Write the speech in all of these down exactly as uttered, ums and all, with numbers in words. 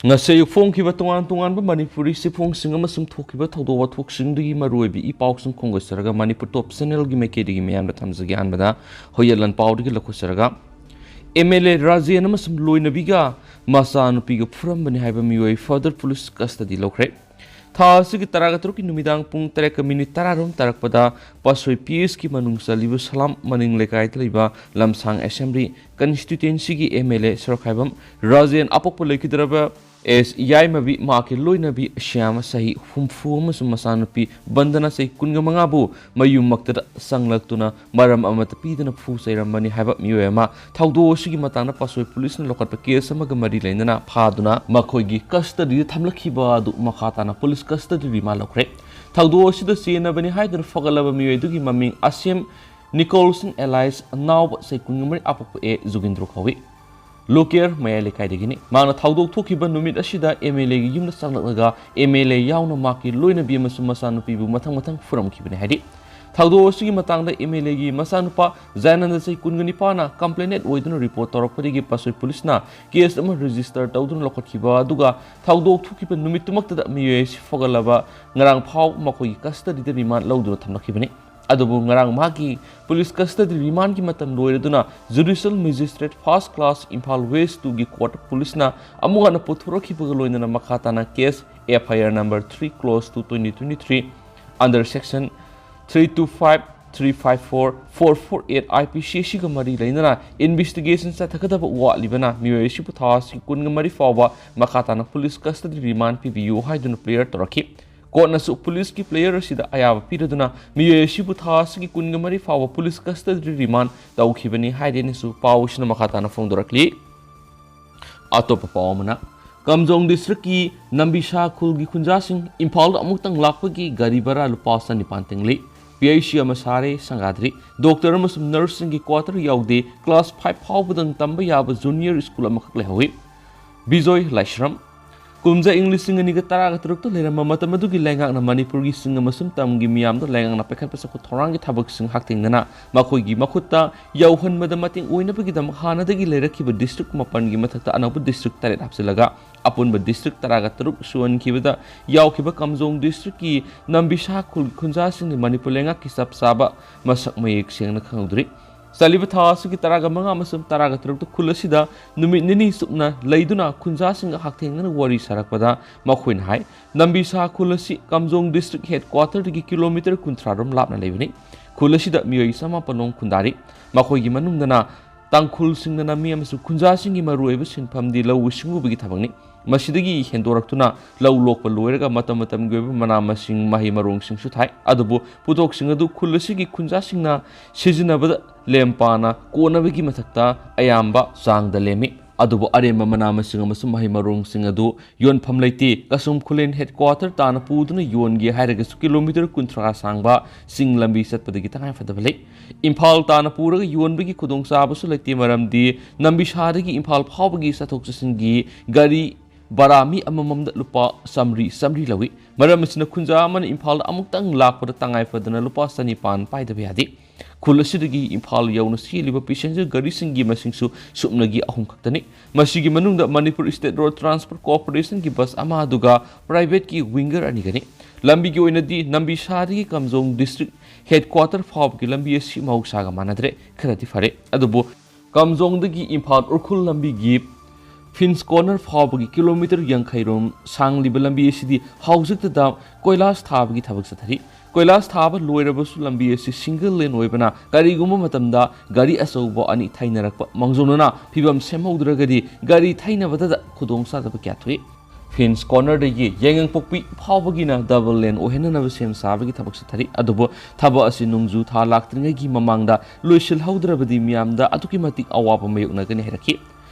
ꯉꯁꯤ ꯑꯌꯨꯛ ꯐꯣꯡꯈꯤꯕ ꯇꯣꯉꯥꯟ ꯇꯣꯉꯥꯟꯕ ꯃꯅꯤꯄꯨꯔꯤ ꯆꯦꯐꯣꯡꯁꯤꯡ ꯑꯃꯁꯨꯡ ꯊꯣꯛꯈꯤꯕ ꯊꯧꯗꯣꯛ ꯋꯥꯊꯣꯛꯁꯤꯡꯗꯨꯒꯤ ꯃꯔꯨꯑꯣꯏꯕ ꯏ ꯄꯥꯎꯁꯤꯡ ꯈꯣꯝꯒꯠꯆꯔꯒ ꯃꯅꯤꯄꯨꯔ ꯇꯣꯞ ꯆꯦꯅꯦꯜꯒꯤ ꯃꯥꯏꯀꯩꯗꯒꯤ ꯃꯌꯥꯝꯗ ꯊꯝꯖꯒꯦ꯫ ꯑꯍꯥꯟꯕꯗ ꯍꯨꯏꯌꯦꯟ ꯂꯥꯟꯄꯥꯎꯗꯒꯤ ꯂꯧꯈꯠꯆꯔꯒ, ꯑꯦꯝ ꯑꯦꯜ ꯑꯦ ꯔꯥꯖꯦꯟ ꯑꯃꯁꯨꯡ ꯂꯣꯏꯅꯕꯤꯒ ꯃꯆꯥꯅꯨꯄꯤꯒ ꯐꯨꯔꯝꯕꯅꯤ ꯍꯥꯏꯕ ꯃꯤꯑꯣꯏ ꯐꯔꯗꯔ ꯄꯨꯂꯤꯁ ꯀꯁꯇꯗꯤ ꯂꯧꯈ꯭ꯔꯦ꯫ ꯊꯥ ꯑꯁꯤꯒꯤ ꯇꯔꯥꯒ ꯇꯔꯨꯛꯀꯤ ꯅꯨꯃꯤꯗꯥꯡ ꯄꯨꯡ ꯇꯔꯦꯠꯀ ꯃꯤꯅꯤꯠ ꯇꯔꯥꯔꯣꯝ ꯇꯥꯔꯛꯄꯗ ꯄꯥꯠꯁꯣꯏ ꯄꯤ ꯑꯦꯁꯀꯤ ꯃꯅꯨꯡ ꯆꯜꯂꯤꯕ ꯁꯂꯥꯝ ꯃꯅꯤꯡ ꯂꯩꯀꯥꯏꯗ ꯂꯩꯕ ꯂꯝꯁꯥꯡ ꯑꯦꯁꯦꯝꯕ꯭ꯂꯤ ꯀꯟꯁꯇꯤꯇ꯭ꯋꯦꯟꯁꯤꯒꯤ ꯑꯦꯝ ꯑꯦꯜ ꯑꯦ ꯁꯣꯔꯣꯛꯈꯥꯏꯕꯝ ꯔꯥꯖꯦꯟ ꯑꯄꯣꯛꯄ ꯂꯩꯈꯤꯗ꯭ꯔꯕ ꯑꯦꯁ ꯌꯥꯏꯃꯕꯤ, ꯃꯍꯥꯛꯀꯤ ꯂꯣꯏꯅꯕꯤ ꯁ꯭ꯌꯥꯃ ꯆꯍꯤ ꯍꯨꯝꯐꯨ ꯑꯃꯁꯨꯡ ꯃꯆꯥꯅꯨꯄꯤ ꯕꯟꯗꯅ ꯆꯍꯤ ꯀꯨꯟꯒ ꯃꯉꯥꯕꯨ ꯃꯌꯨꯝꯃꯛꯇꯗ ꯆꯪꯂꯛꯇꯨꯅ ꯃꯔꯝ ꯑꯃꯠꯇ ꯄꯤꯗꯅ ꯐꯨ ꯆꯩꯔꯝꯕꯅꯤ ꯍꯥꯏꯕ ꯃꯤꯑꯣꯏ ꯑꯃ ꯊꯧꯗꯣꯛ ꯑꯁꯤꯒꯤ ꯃꯇꯥꯡꯗ ꯄꯥꯠꯁꯣꯏ ꯄꯨꯂꯤꯁꯅ ꯂꯧꯈꯠꯄ ꯀꯦꯁ ꯑꯃꯒ ꯃꯔꯤ ꯂꯩꯅꯅ ꯐꯥꯗꯨꯅ ꯃꯈꯣꯏꯒꯤ ꯀꯁꯇꯗꯤꯗ ꯊꯝꯂꯛꯈꯤꯕ ꯑꯗꯨ ꯃꯈꯥ ꯇꯥꯅ ꯄꯨꯂꯤꯁ ꯀꯁꯇꯗꯤ ꯔꯤꯃꯥꯟ ꯂꯧꯈ꯭ꯔꯦ꯫ ꯊꯧꯗꯣꯛ ꯑꯁꯤꯗ ꯆꯦꯟꯅꯕꯅꯤ ꯍꯥꯏꯗꯨꯅ ꯐꯒꯠꯂꯕ ꯃꯤꯑꯣꯏ ꯑꯗꯨꯒꯤ ꯃꯃꯤꯡ ꯑꯁꯦꯝ ꯅꯤꯀꯣꯜꯁꯟ ꯑꯦꯂꯥꯏꯁ ꯅꯥꯎꯕ ꯆꯍꯤ ꯀꯨꯟꯒ ꯃꯔꯤ ꯑꯄꯣꯛꯄ ꯑꯦ ꯖꯨꯒꯤꯟꯗ꯭ꯔꯣ ꯀꯧꯏ꯫ ꯂꯣꯀꯦꯔ ꯃꯌꯥꯏ ꯂꯩꯀꯥꯏꯗꯒꯤꯅꯤ꯫ ꯃꯍꯥꯛꯅ ꯊꯧꯗꯣꯛ ꯊꯣꯛꯈꯤꯕ ꯅꯨꯃꯤꯠ ꯑꯁꯤꯗ ꯑꯦꯝ ꯑꯦꯜ ꯑꯦꯒꯤ ꯌꯨꯝꯗ ꯆꯪꯂꯛꯂꯒ ꯑꯦꯝ ꯑꯦꯜ ꯑꯦ ꯌꯥꯎꯅ ꯃꯍꯥꯛꯀꯤ ꯂꯣꯏꯅꯕꯤ ꯑꯃꯁꯨꯡ ꯃꯆꯥꯅꯨꯄꯤꯕꯨ ꯃꯊꯪ ꯃꯊꯪ ꯐꯨꯔꯝꯈꯤꯕꯅꯤ ꯍꯥꯏꯔꯤ꯫ ꯊꯧꯗꯣꯛ ꯑꯁꯤꯒꯤ ꯃꯇꯥꯡꯗ ꯑꯦꯝ ꯑꯦꯜ ꯑꯦꯒꯤ ꯃꯆꯥꯅꯨꯄꯥ ꯖꯌꯥꯅꯟꯗ ꯆꯍꯤ ꯀꯨꯟꯒ ꯅꯤꯄꯥꯟꯅ ꯀꯝꯄ꯭ꯂꯦꯅꯦꯟ ꯑꯣꯏꯗꯨꯅ ꯔꯤꯄꯣꯔꯠ ꯇꯧꯔꯛꯄꯗꯒꯤ ꯄꯥꯠꯁꯣꯏ ꯄꯨꯂꯤꯁꯅ ꯀꯦꯁ ꯑꯃ ꯔꯦꯖꯤꯁꯇꯔ ꯇꯧꯗꯨꯅ ꯂꯧꯈꯠꯈꯤꯕ ꯑꯗꯨꯒ ꯊꯧꯗꯣꯛ ꯊꯣꯛꯈꯤꯕ ꯅꯨꯃꯤꯠꯇꯨꯃꯛꯇꯗ ꯃꯤꯑꯣꯏ ꯑꯁꯤ ꯐꯒꯠꯂꯕ ꯉꯔꯥꯡ ꯐꯥꯎ ꯃꯈꯣꯏꯒꯤ ꯀꯁꯇꯗꯤꯗ ꯔꯤꯃꯥꯟ ꯂꯧꯗꯨꯅ ꯊꯝꯂꯛꯈꯤꯕꯅꯤ꯫ ꯑꯗꯨꯕꯨ ꯉꯔꯥꯡ ꯃꯍꯥꯛꯀꯤ ꯄꯨꯂꯤꯁ ꯀꯁꯇꯗꯤ ꯔꯤꯃꯥꯟꯒꯤ ꯃꯇꯝ ꯂꯣꯏꯔꯗꯨꯅ judicial magistrate first class Imphal west ꯇꯨꯒꯤ ꯀꯣꯔꯠ ꯄꯨꯂꯤꯁꯅ ꯑꯃꯨꯛ ꯍꯟꯅ ꯄꯨꯊꯣꯔꯛꯈꯤꯕꯒ ꯂꯣꯏꯅꯅ ꯃꯈꯥ ꯇꯥꯅ case F I R number three close to twenty twenty-three under section three two five, three five four, four four eight I P C C ꯒ ꯃꯔꯤ ꯂꯩꯅꯅ ꯏꯟꯚꯦꯁꯇꯤꯒꯦꯁꯟ ꯆꯠꯊꯒꯗꯕ ꯋꯥꯠꯂꯤꯕꯅ ꯃꯤꯑꯣꯏ ꯑꯁꯤꯕꯨ ꯊꯥ ꯑꯁꯤꯒꯤ ꯀꯨꯟꯒ ꯃꯔꯤ ꯐꯥꯎꯕ ꯃꯈꯥ ꯇꯥꯅ ꯄꯨꯂꯤꯁ ꯀꯁꯇꯗꯤ ꯔꯤꯃꯥꯟ ꯄꯤꯕꯤꯌꯨ ꯍꯥꯏꯗꯨꯅ ꯄ꯭ꯂꯦꯌꯔ ꯇꯧꯔꯛꯈꯤ꯫ ꯀꯣꯔꯠꯅꯁꯨ ꯄꯨꯂꯤꯁꯀꯤ ꯄ꯭ꯂꯦꯌꯔ ꯑꯁꯤꯗ ꯑꯌꯥꯕ ꯄꯤꯔꯗꯨꯅ ꯃꯤꯑꯣꯏ ꯑꯁꯤꯕꯨ ꯊꯥ ꯑꯁꯤꯒꯤ ꯀꯨꯟꯒ ꯃꯔꯤ ꯐꯥꯎꯕ ꯄꯨꯂꯤꯁ ꯀꯁꯇꯗꯤ ꯔꯤꯃꯥꯟ ꯇꯧꯈꯤꯕꯅꯤ ꯍꯥꯏꯔꯦꯅꯁꯨ ꯄꯥꯎ ꯑꯁꯤꯅ ꯃꯈꯥ ꯇꯥꯅ ꯐꯣꯡꯗꯣꯔꯛꯂꯤ꯫ ꯑꯇꯣꯞꯄ ꯄꯥꯎ ꯑꯃꯅ, ꯀꯥꯝꯖꯣꯡ ꯗꯤꯁꯇ꯭ꯔꯤꯛꯀꯤ ꯅꯝꯕꯤꯁꯥ ꯈꯨꯜꯒꯤ ꯈꯨꯟꯖꯥꯁꯤꯡ ꯏꯝꯐꯥꯜꯗ ꯑꯃꯨꯛꯇꯪ ꯂꯥꯛꯄꯒꯤ ꯒꯥꯔꯤ ꯚꯔꯥ ꯂꯨꯄꯥ ꯆꯅꯤꯄꯥꯟ ꯇꯤꯡꯂꯤ꯫ ꯄꯤ ꯑꯩꯆ ꯁꯤ ꯑꯃ ꯁꯥꯔꯦ ꯁꯪꯒꯥꯗ꯭ꯔꯤ꯫ ꯗꯣꯛꯇꯔ ꯑꯃꯁꯨꯡ ꯅꯔꯁꯁꯤꯡꯒꯤ ꯀ꯭ꯋꯥꯇꯔ ꯌꯥꯎꯗꯦ꯫ ꯀ꯭ꯂꯥꯁ ꯐꯥꯏꯚ ꯐꯥꯎꯕꯗꯪ ꯇꯝꯕ ꯌꯥꯕ ꯖꯨꯅꯤꯌꯔ ꯁ꯭ꯀꯨꯜ ꯑꯃꯈꯛ ꯂꯩꯍꯧꯏ꯫ ꯕꯤꯖꯣꯏ ꯂꯥꯏꯁ꯭ꯔꯝ꯫ ꯀꯨꯝꯖꯥ ꯏꯪ ꯂꯤꯁꯤꯡ ꯑꯅꯤꯒ ꯇꯔꯥꯒ ꯇꯔꯨꯛꯇ ꯂꯩꯔꯝꯕ ꯃꯇꯝ ꯑꯗꯨꯒꯤ ꯂꯩꯉꯥꯛꯅ ꯃꯅꯤꯄꯨꯔꯒꯤ ꯆꯤꯡ ꯑꯃꯁꯨꯡ ꯇꯝꯒꯤ ꯃꯤꯌꯥꯝꯗ ꯂꯩꯉꯥꯛꯅ ꯄꯥꯏꯈꯠꯄ ꯆꯥꯎꯈꯠ ꯊꯧꯔꯥꯡꯒꯤ ꯊꯕꯛꯁꯤꯡ ꯍꯛꯊꯦꯡꯅꯅ ꯃꯈꯣꯏꯒꯤ ꯃꯈꯨꯠꯇ ꯌꯧꯍꯟꯕꯗ ꯃꯇꯦꯡ ꯑꯣꯏꯅꯕꯒꯤꯗꯃꯛ ꯍꯥꯟꯅꯗꯒꯤ ꯂꯩꯔꯛꯈꯤꯕ district ꯃꯥꯄꯟꯒꯤ ꯃꯊꯛꯇ ꯑꯅꯧꯕ district ꯇꯔꯦꯠ ꯍꯥꯞꯆꯤꯜꯂꯒ ꯑꯄꯨꯟꯕ district ꯇꯔꯥꯒ ꯇꯔꯨꯛ ꯁꯨꯍꯟꯈꯤꯕꯗ ꯌꯥꯎꯈꯤꯕ ꯀꯥꯝꯖꯣꯡ districtꯀꯤ ꯅꯝꯕꯤꯁꯥ ꯈꯨꯜ ꯈꯨꯟꯖꯥꯁꯤꯡꯅ ꯃꯅꯤꯄꯨꯔ ꯂꯩꯉꯥꯛꯀꯤ ꯆꯞ ꯆꯥꯕ ꯃꯁꯛ ꯃꯌꯦꯛ ꯁꯦꯡꯅ ꯈꯪꯍꯧꯗ꯭ꯔꯤ꯫ ꯆꯠꯂꯤꯕ ꯊꯥ ꯑꯁꯤꯒꯤ ꯇꯔꯥꯒ ꯃꯉꯥ ꯑꯃꯁꯨꯡ ꯇꯔꯥꯒ ꯇꯔꯨꯛꯇ ꯈꯨꯜ ꯑꯁꯤꯗ ꯅꯨꯃꯤꯠ ꯅꯤꯅꯤ ꯆꯨꯞꯅ ꯂꯩꯗꯨꯅ ꯈꯨꯟꯖꯥꯁꯤꯡꯒ ꯍꯛꯊꯦꯡꯅꯅ ꯋꯥꯔꯤ ꯁꯥꯔꯛꯄꯗ ꯃꯈꯣꯏꯅ ꯍꯥꯏ, ꯅꯝꯕꯤꯁꯥ ꯈꯨꯜ ꯑꯁꯤ ꯀꯥꯝꯖꯣꯡ district headquarterꯗꯒꯤ kilometre ꯀꯨꯟꯊ꯭ꯔꯥ ꯔꯣꯝ ꯂꯥꯞꯅ ꯂꯩꯕꯅꯤ꯫ ꯈꯨꯜ ꯑꯁꯤꯗ ꯃꯤꯑꯣꯏ ꯆꯃꯥꯄꯟ ꯔꯣꯝ ꯈꯨꯟꯗꯥꯔꯤ꯫ ꯃꯈꯣꯏꯒꯤ ꯃꯅꯨꯡꯗꯅ ꯇꯥꯡꯈꯨꯜꯁꯤꯡꯅ ꯅꯝꯃꯤ ꯑꯃꯁꯨꯡ ꯈꯨꯟꯖꯥꯁꯤꯡꯒꯤ ꯃꯔꯨꯑꯣꯏꯕ ꯁꯤꯟꯐꯝꯗꯤ ꯂꯧꯎ ꯁꯤꯡꯎꯕꯒꯤ ꯊꯕꯛꯅꯤ꯫ ꯃꯁꯤꯗꯒꯤ ꯍꯦꯟꯗꯣꯔꯛꯇꯨꯅ ꯂꯧ ꯂꯣꯛꯄ ꯂꯣꯏꯔꯒ ꯃꯇꯝ ꯃꯇꯝꯒꯤ ꯑꯣꯏꯕ ꯃꯅꯥ ꯃꯁꯤꯡ, ꯃꯍꯩ ꯃꯔꯣꯡꯁꯤꯡꯁꯨ ꯊꯥꯏ꯫ ꯑꯗꯨꯕꯨ ꯄꯣꯠꯊꯣꯛꯁꯤꯡ ꯑꯗꯨ ꯈꯨꯜ ꯑꯁꯤꯒꯤ ꯈꯨꯟꯖꯥꯁꯤꯡꯅ ꯁꯤꯖꯤꯟꯅꯕꯗ ꯂꯦꯝ ꯄꯥꯅ ꯀꯣꯟꯅꯕꯒꯤ ꯃꯊꯛꯇ ꯑꯌꯥꯝꯕ ꯆꯥꯡꯗ ꯂꯦꯝꯃꯤ꯫ ꯑꯗꯨꯕꯨ ꯑꯔꯦꯝꯕ ꯃꯅꯥ ꯃꯁꯤꯡ ꯑꯃꯁꯨꯡ ꯃꯍꯩ ꯃꯔꯣꯡꯁꯤꯡ ꯑꯗꯨ ꯌꯣꯟꯐꯝ ꯂꯩꯇꯦ꯫ ꯀꯁꯨꯝ ꯈꯨꯂꯦꯟ headquarter ꯇꯥꯅ ꯄꯨꯗꯨꯅ ꯌꯣꯟꯒꯦ ꯍꯥꯏꯔꯒꯁꯨ kilometre ꯀꯨꯟꯊ꯭ꯔꯥ ꯁꯥꯡꯕ ꯆꯤꯡ ꯂꯝꯕꯤ ꯆꯠꯄꯗꯒꯤ ꯇꯉꯥꯏꯐꯗꯕ ꯂꯩ꯫ ꯏꯝꯐꯥꯜ ꯇꯥꯅ ꯄꯨꯔꯒ ꯌꯣꯟꯕꯒꯤ ꯈꯨꯗꯣꯡꯆꯥꯕꯁꯨ ꯂꯩꯇꯦ, ꯃꯔꯝꯗꯤ ꯅꯝꯕꯤꯁꯥꯗꯒꯤ ꯏꯝꯐꯥꯜ ꯐꯥꯎꯕꯒꯤ ꯆꯠꯊꯣꯛ ꯆꯠꯁꯤꯟꯒꯤ ꯒꯥꯔꯤ ꯚꯔꯥ ꯃꯤ ꯑꯃꯃꯝꯗ ꯂꯨꯄꯥ ꯆꯥꯃꯔꯤ, ꯆꯥꯃꯔꯤ ꯂꯧꯏ꯫ ꯃꯔꯝ ꯑꯁꯤꯅ ꯈꯨꯟꯖꯥ ꯑꯃꯅ ꯏꯝꯐꯥꯜꯗ ꯑꯃꯨꯛꯇꯪ ꯂꯥꯛꯄꯗ ꯇꯉꯥꯏ ꯐꯗꯅ ꯂꯨꯄꯥ ꯆꯅꯤꯄꯥꯟ ꯄꯥꯏꯗꯕ ꯌꯥꯗꯦ꯫ ꯈꯨꯜ ꯑꯁꯤꯗꯒꯤ ꯏꯝꯐꯥꯜ ꯌꯧꯅ ꯆꯦꯜꯂꯤꯕ passenger ꯒꯥꯔꯤꯁꯤꯡꯒꯤ ꯃꯁꯤꯡꯁꯨ ꯁꯨꯞꯅꯒꯤ ꯑꯍꯨꯝ ꯈꯛꯇꯅꯤ꯫ ꯃꯁꯤꯒꯤ ꯃꯅꯨꯡꯗ Manipur State Road Transport Corporationꯒꯤ bus ꯑꯃ, ꯑꯗꯨꯒ privateꯀꯤ Winger ꯑꯅꯤꯒꯅꯤ꯫ ꯂꯝꯕꯤꯒꯤ ꯑꯣꯏꯅꯗꯤ ꯅꯝꯕꯤꯁꯥꯗꯒꯤ ꯀꯥꯝꯖꯣꯡ district headquarter ꯐꯥꯎꯕꯒꯤ ꯂꯝꯕꯤ ꯑꯁꯤ ꯃꯍꯧꯁꯥꯒ ꯃꯥꯟꯅꯗ꯭ꯔꯦ, ꯈꯔꯗꯤ ꯐꯔꯦ꯫ ꯑꯗꯨꯕꯨ ꯀꯥꯝꯖꯣꯡꯗꯒꯤ ꯏꯝꯐꯥꯜ ꯎꯈ꯭ꯔꯨꯜ ꯂꯝꯕꯤꯒꯤ Prince Corner ꯐꯥꯎꯕꯒꯤ kilometre ꯌꯥꯡꯈꯩ ꯔꯣꯝ ꯁꯥꯡꯂꯤꯕ ꯂꯝꯕꯤ ꯑꯁꯤꯗꯤ ꯍꯧꯖꯤꯛꯇꯗ ꯀꯣꯏꯂꯥꯁ ꯊꯥꯕꯒꯤ ꯊꯕꯛ ꯆꯠꯊꯔꯤ꯫ ꯀꯣꯏꯂꯥꯁ ꯊꯥꯕ ꯂꯣꯏꯔꯕꯁꯨ ꯂꯝꯕꯤ ꯑꯁꯤ single lane ꯑꯣꯏꯕꯅ ꯀꯔꯤꯒꯨꯝꯕ ꯃꯇꯝꯗ ꯒꯥꯔꯤ ꯑꯆꯧꯕ ꯑꯅꯤ ꯊꯩꯅꯔꯛꯄ, ꯃꯥꯡꯖꯧꯅꯅ ꯐꯤꯕꯝ ꯁꯦꯝꯍꯧꯗ꯭ꯔꯒꯗꯤ ꯒꯥꯔꯤ ꯊꯩꯅꯕꯗꯗ ꯈꯨꯗꯣꯡꯆꯥꯗꯕ ꯀꯌꯥ ꯊꯣꯛꯏ꯫ Prince Cornerꯗꯒꯤ ꯌꯥꯏꯉꯪꯄꯣꯛꯄꯤ ꯐꯥꯎꯕꯒꯤꯅ double lane ꯑꯣꯏꯍꯟꯅꯅꯕ ꯁꯦꯝ ꯁꯥꯕꯒꯤ ꯊꯕꯛ ꯆꯠꯊꯔꯤ꯫ ꯑꯗꯨꯕꯨ ꯊꯕꯛ ꯑꯁꯤ ꯅꯣꯡꯖꯨ ꯊꯥ ꯂꯥꯛꯇ꯭ꯔꯤꯉꯩꯒꯤ ꯃꯃꯥꯡꯗ ꯂꯣꯏꯁꯤꯜꯍꯧꯗ꯭ꯔꯕꯗꯤ ꯃꯤꯌꯥꯝꯗ ꯑꯗꯨꯛꯀꯤ ꯃꯇꯤꯛ ꯑꯋꯥꯕ ꯃꯥꯌꯣꯛꯅꯒꯅꯤ ꯍꯥꯏꯔꯛꯈꯤ꯫